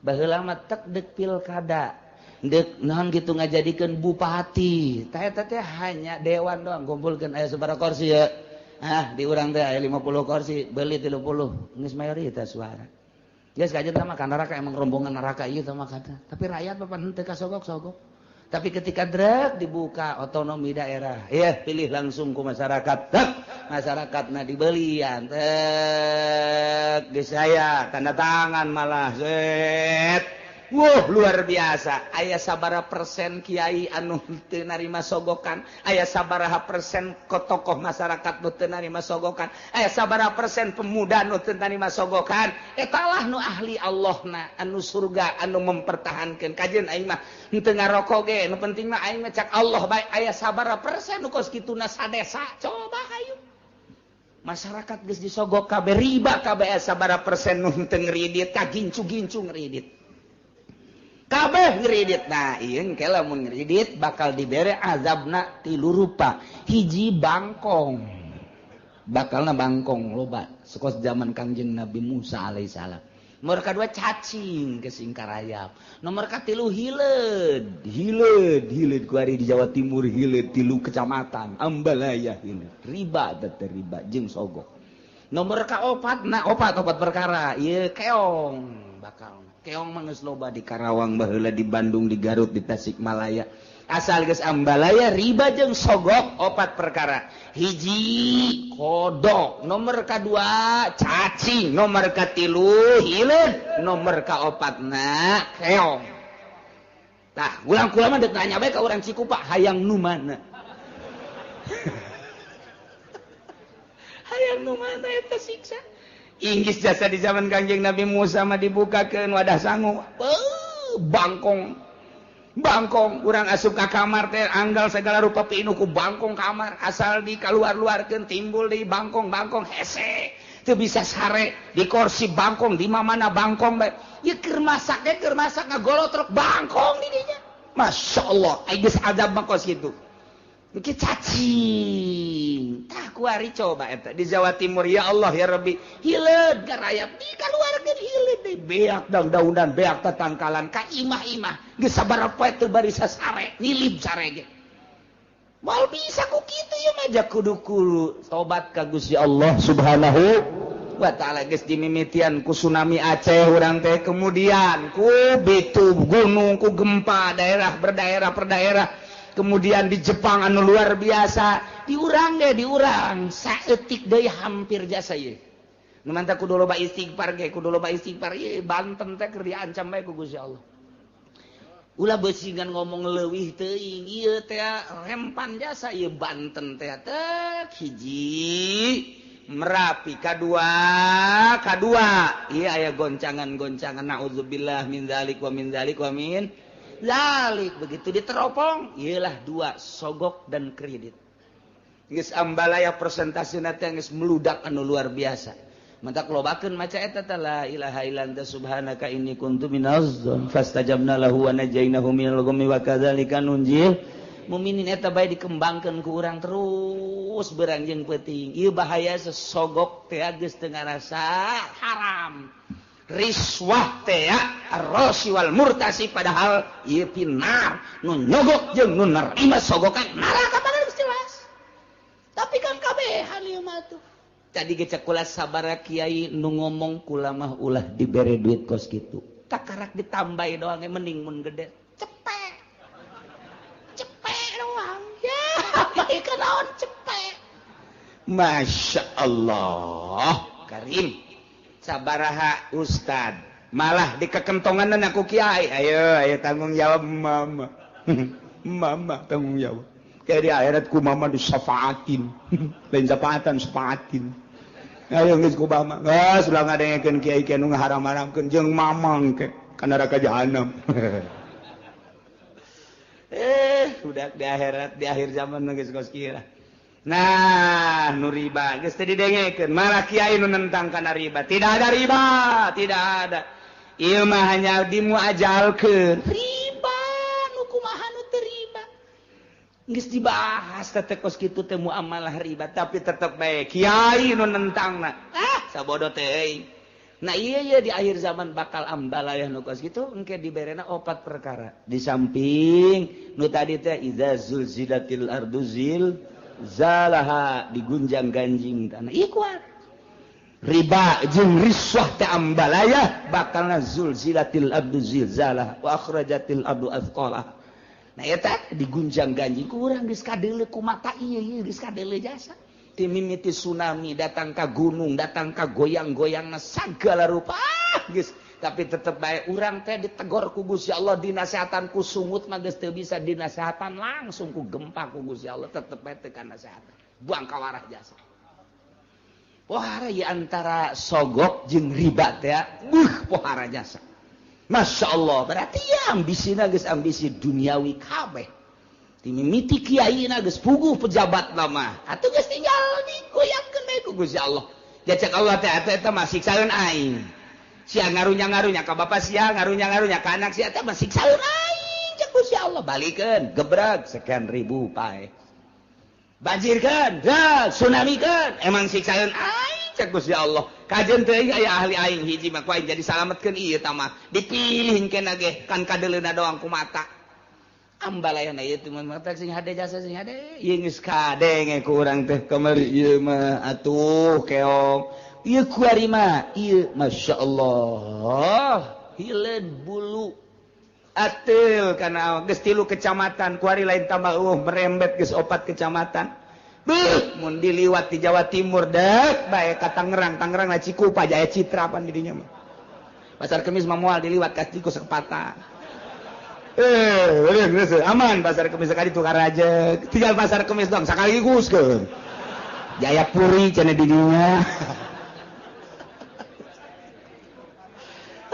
Speaker 1: Baheula mah tek dek pilkada, dek naon kitu ngajadikeun bupati. Tah eta teh hanya dewan doang kumpulkeun aya sabaraha kursi ya. Ah, di urang teh aya 50 kursi, beuli 30, geus mayoritas suara. Geus kajeun mah ka neraka emang rombongan neraka ieu teh mah kata. Tapi rakyat papan henteu kasogok-sogok. Tapi ketika drek dibuka otonomi daerah, ya pilih langsung ku masyarakat. Tek masyarakatna dibelian, tek geus aya tanda tangan malah set. Wuh luar biasa. Aya sabaraha persen kiai anu teu narima sogokan, aya sabaraha persen tokoh masyarakat nu teu narima sogokan, aya sabaraha persen pemuda nu teu narima sogokan. Eta lah nu ahli Allahna, anu surga, anu mempertahankeun. Kajeun aing mah henteu ngarokok ge, nu penting mah aing mah cak Allah bae. Aya sabaraha persen nu kos kituna sadesa. Coba hayu. Masyarakat geus disogok kabeh, riba kabeh, aya sabaraha persen nu henteu ngridit, kagincu-gincu ngridit. Kabeh ngridit. Nah, ieu engke lamun ngridit bakal dibere azabna tilu rupa. Hiji bangkong. Bakalna bangkong loba sekos zaman Kangjeng Nabi Musa alaihissalam. Nomor kadua cacing ke singkarayap. Nomor katilu hileud, hileud, hileud kuari di Jawa Timur hileud tilu kecamatan Ambalaya hileud. Riba teh riba jeung sogok. Nomor kaopat, nah opat perkara ieu keong bakal. Keong mah geus loba di Karawang baheula, di Bandung, di Garut, di Tasikmalaya. Asal geus Ambalaya riba jeung sogok opat perkara. Hiji kodok, nomor kadua cacing, nomor katilu hileud, nomor kaopatna keong. Tah, ulang kula mah deuk nanya bae ka urang Cikupa, hayang nu mana? Hayang nu mana eta siksa? Inggris jasa di zaman Kangjeng Nabi Musa mah dibukakeun wadah sangu. Bangkong. Bangkong urang asup ka kamar teh anggal segala rupa pinuh ku bangkong kamar, asal dikaluar-luarkeun timbul di bangkong-bangkong hese. Teu bisa sare di kursi bangkong di mana bangkong bae. Ieu keur masak ge keur masak ngagolotrok bangkong di dinya. Masya Allah, ai geus azab mah kos kitu. Engke cacing. Tah kuari coba eta di Jawa Timur, ya Allah ya Rabbi, hileud garayap dikaluarkeun hileud deui beak daun-daunan beak tatangkalan ka imah-imah geus sabaraha poe teu barisa sare nyilib sare ge. Moal bisa ku kitu ieu mah ja kudu kudu tobat ka Gusti Allah Subhanahu wa taala. Geus dimimitian ku tsunami Aceh urang teh, kemudian ku bitu gunung, ku gempa daerah berdaerah per daerah, kemudian di Jepang anu luar biasa, diurang deh diurang saeutik deui hampir jasa ieu. Nu mantap kudu loba istighfar ge, kudu loba istighfar ieu Banten teh keur diancam bae ku Gusti Allah. Ulah beusingan ngomong leuwih teuing ieu teh rempan jasa ieu Banten teh tek hiji Merapi kadua ieu aya goncangan-goncangan naudzubillah min dzalik wa min dzalik wa min zalik. Begitu diteropong iyalah dua sogok dan kredit. Geus Ambalaya persentasena teh geus meludak anu luar biasa. Mantak lobakeun maca eta teh la ilaha illa anta subhanaka inni kuntu minaz zalimin fastajabna lahu wa najainahu minal ghammi wa kadzalika nunjil muminin. Eta bae dikembangkeun ku urang terus berang jeung peuting. Ieu bahaya sesogok teh geus teu ngarasa haram. Riswah teh ar-rasi wal murtasi, padahal ieu pinar nu nyogok jeung nu nerima sogokan neraka padahal geus jelas. Tapi kan kabehan ieu mah tuh. Tadi ge cek kula sabaraha kiai nu ngomong kula mah ulah dibere duit kos kitu. Takaran Karak ditambahi doang mending mun gede. Cepek. Cepek doang. Ya, bae naon cepek.
Speaker 2: Masya Allah. Karim. Sabaraha ustad. Malah dikekentongan aku kiai. Ayo, ayo tanggung jawab mama. Mama tanggung jawab. Kayak di akhirat ku mama disafaatin. Lain syafaatan, syafaatin. Ayo geus ku mama. Geus ulah ngadengekeun kiai kiai nu ngaharam-haramkeun jeung mamang ke ka neraka jahanam. Udah di akhirat di akhir zaman geus kos kieu. Nah, nu riba geus teu didengekeun, malah kiai nu nentang kana riba. Tidak ada riba, tidak ada. Ieu mah hanya dimuajalkeun.
Speaker 1: Riba nu kumaha nu teu riba. Geus dibahas teh kos kitu teh muamalah riba, tapi tetep bae kiai nu nentangna. Ah, sabodo teh euy. Nah iya iya di akhir zaman bakal ambalayah nu kos kitu engke diberena opat perkara.
Speaker 2: Di samping nu tadi teh idza zulzilatil ardu zilzalaha digunjang-ganjing tanah.
Speaker 1: Ieu kuat.
Speaker 2: Riba jeung riswah teh ambalayah bakalna zulzilatil ardu zilzalaha wa akhrajatil ardu athqalaha.
Speaker 1: Nah eta digunjang-ganjing ku urang geus kadeuleu ku mata ieu ieu geus kadeuleu jasa. Ti mimiti tsunami datang ka gunung, datang ka goyang-goyangna sagala rupa geus, tapi tetep bae urang teh ditegor ku Gusti Allah, dinasehatan ku sungut mah geus teu bisa dinasehatan langsung ku gempa ku Gusti Allah, tetep bae teu kanasehatan. Buang kawarah jasa. Pohara ieu antara sogok jeung riba teh, buh pohara jasa.
Speaker 2: Masya Allah, berarti ya ambisina geus ambisi duniawi kabeh. Timimiti kiaina geus puguh pejabat nama.
Speaker 1: Atuh geus tinggal digoyangkeun bae ku Gusti Allah.
Speaker 2: Jacek Allah teh eta mah siksaeun aing. Sia ngarunya-ngarunya ka bapa sia, ngarunya-ngarunya ka anak sia teh mah siksaeun aing cek Gusti Allah. Balikeun, gebreg sekian ribu pae. Banjirkeun, tsunamikeun, emang siksaeun aing cek Gusti Allah. Kajen teuing aya ahli aing hiji mah ku aing jadi salametkeun ieu tah mah. Dipilih kena ge kan kadeuleuna doang ku mata.
Speaker 1: Ambalayana ieu teh mun mata sing hade jasa sing hade.
Speaker 2: Ieu geus kadenge ku urang teh kamari ieu mah atuh keong. Ieu kuari mah ieu masyaallah
Speaker 1: hileun bulu.
Speaker 2: Ateul kana geus 3 kecamatan kuari lain tambah eueuh merembet geus 4 kecamatan. Beuh, mun diliwat di Jawa Timur dek bae ka Tangerang, Tangerang na Cikupa Jaya Citra pan di dinya mah.
Speaker 1: Pasar Kemis mah moal diliwat ka Ciku Sepata.
Speaker 2: Aman Pasar Kemis sekali tukar aja. Tinggal Pasar Kemis doang sekaligus ke. Jayapuri cenah di dinya.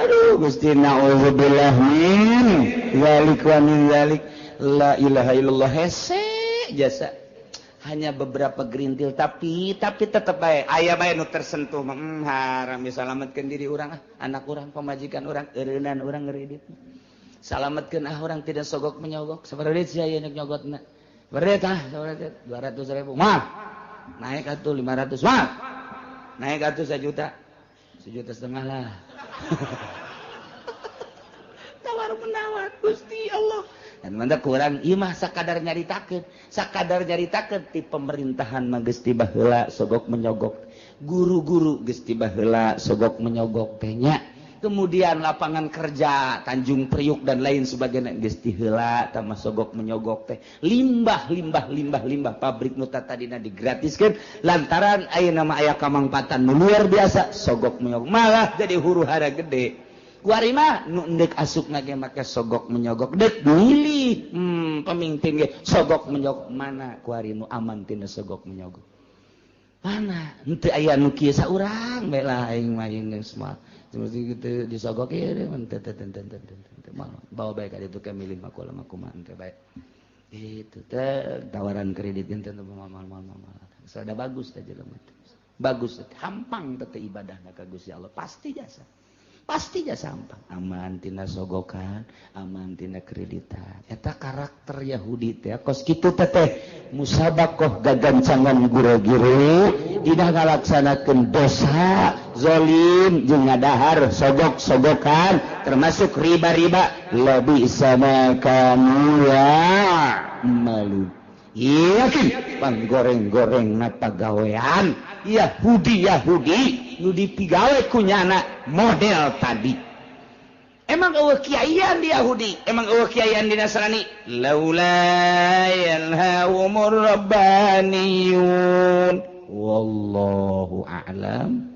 Speaker 2: Aduh Gusti na'udzubillah min zalik wa min zalik. La ilaha illallah hese jasa.
Speaker 1: Hanya beberapa gerintil tapi tetep bae
Speaker 2: aya bae nu tersentuh haram disalametkeun diri urang ah
Speaker 1: anak urang pamajikan urang eureunnan urang ngeridit salametkeun ah urang tidak sogok menyogok sabaraha duit sia ieu nyogotna beret ah sabaraha 200.000 mah naik atuh 500 mah naik atuh 1 juta 1,5 juta lah.
Speaker 2: Tawar menawar Gusti Allah.
Speaker 1: Dan mantap kurang ieu mah sakadar nyaritakeun ti pemerintahan mah geus tiba heula sogok menyogok, guru-guru geus tiba heula sogok menyogok teh nya. Kemudian lapangan kerja Tanjung Priuk dan lain sebagainya geus tiheula tah sogok menyogok teh. Limbah pabrik nu tadina digratiskeun lantaran ayeuna mah aya kamangpatan nu luar biasa sogok menyogok malah jadi huru-hara gede. Kuari mah nu endek asup ge make sogok menyogok dek milih pemimpin ge sogok menyogok mana kuari nu aman tina sogok menyogok mana henteu aya nu kieu saurang bae lah aing mah aing geus mah mesti kitu disogok ieu teu teu teu bawa bae ka ditu ke milih mah kula mah kumaha teh bae itu teh tawaran kredit teh mal sada bagus teh jelema teh bagus teh hampang teh ibadahna ka Gusti Allah pasti jasa. Pasti jasa hampang aman tina sogokan aman tina kreditan eta karakter Yahudi teh kos kitu teh musabakoh gagancangan gure-gure dina ngalaksanakeun dosa zalim jeung ngadahar sogok-sogokan termasuk riba-riba lebih sama kamu ya malu yakin panggoreng-goreng na pagawean Yahudi nu dipigawe ku nyana model tadi. Emang Emang euweuh kiaian di Yahudi, emang euweuh kiaian di Nasrani. Laula yanhahumur rabbaniyun. Wallahu a'lam.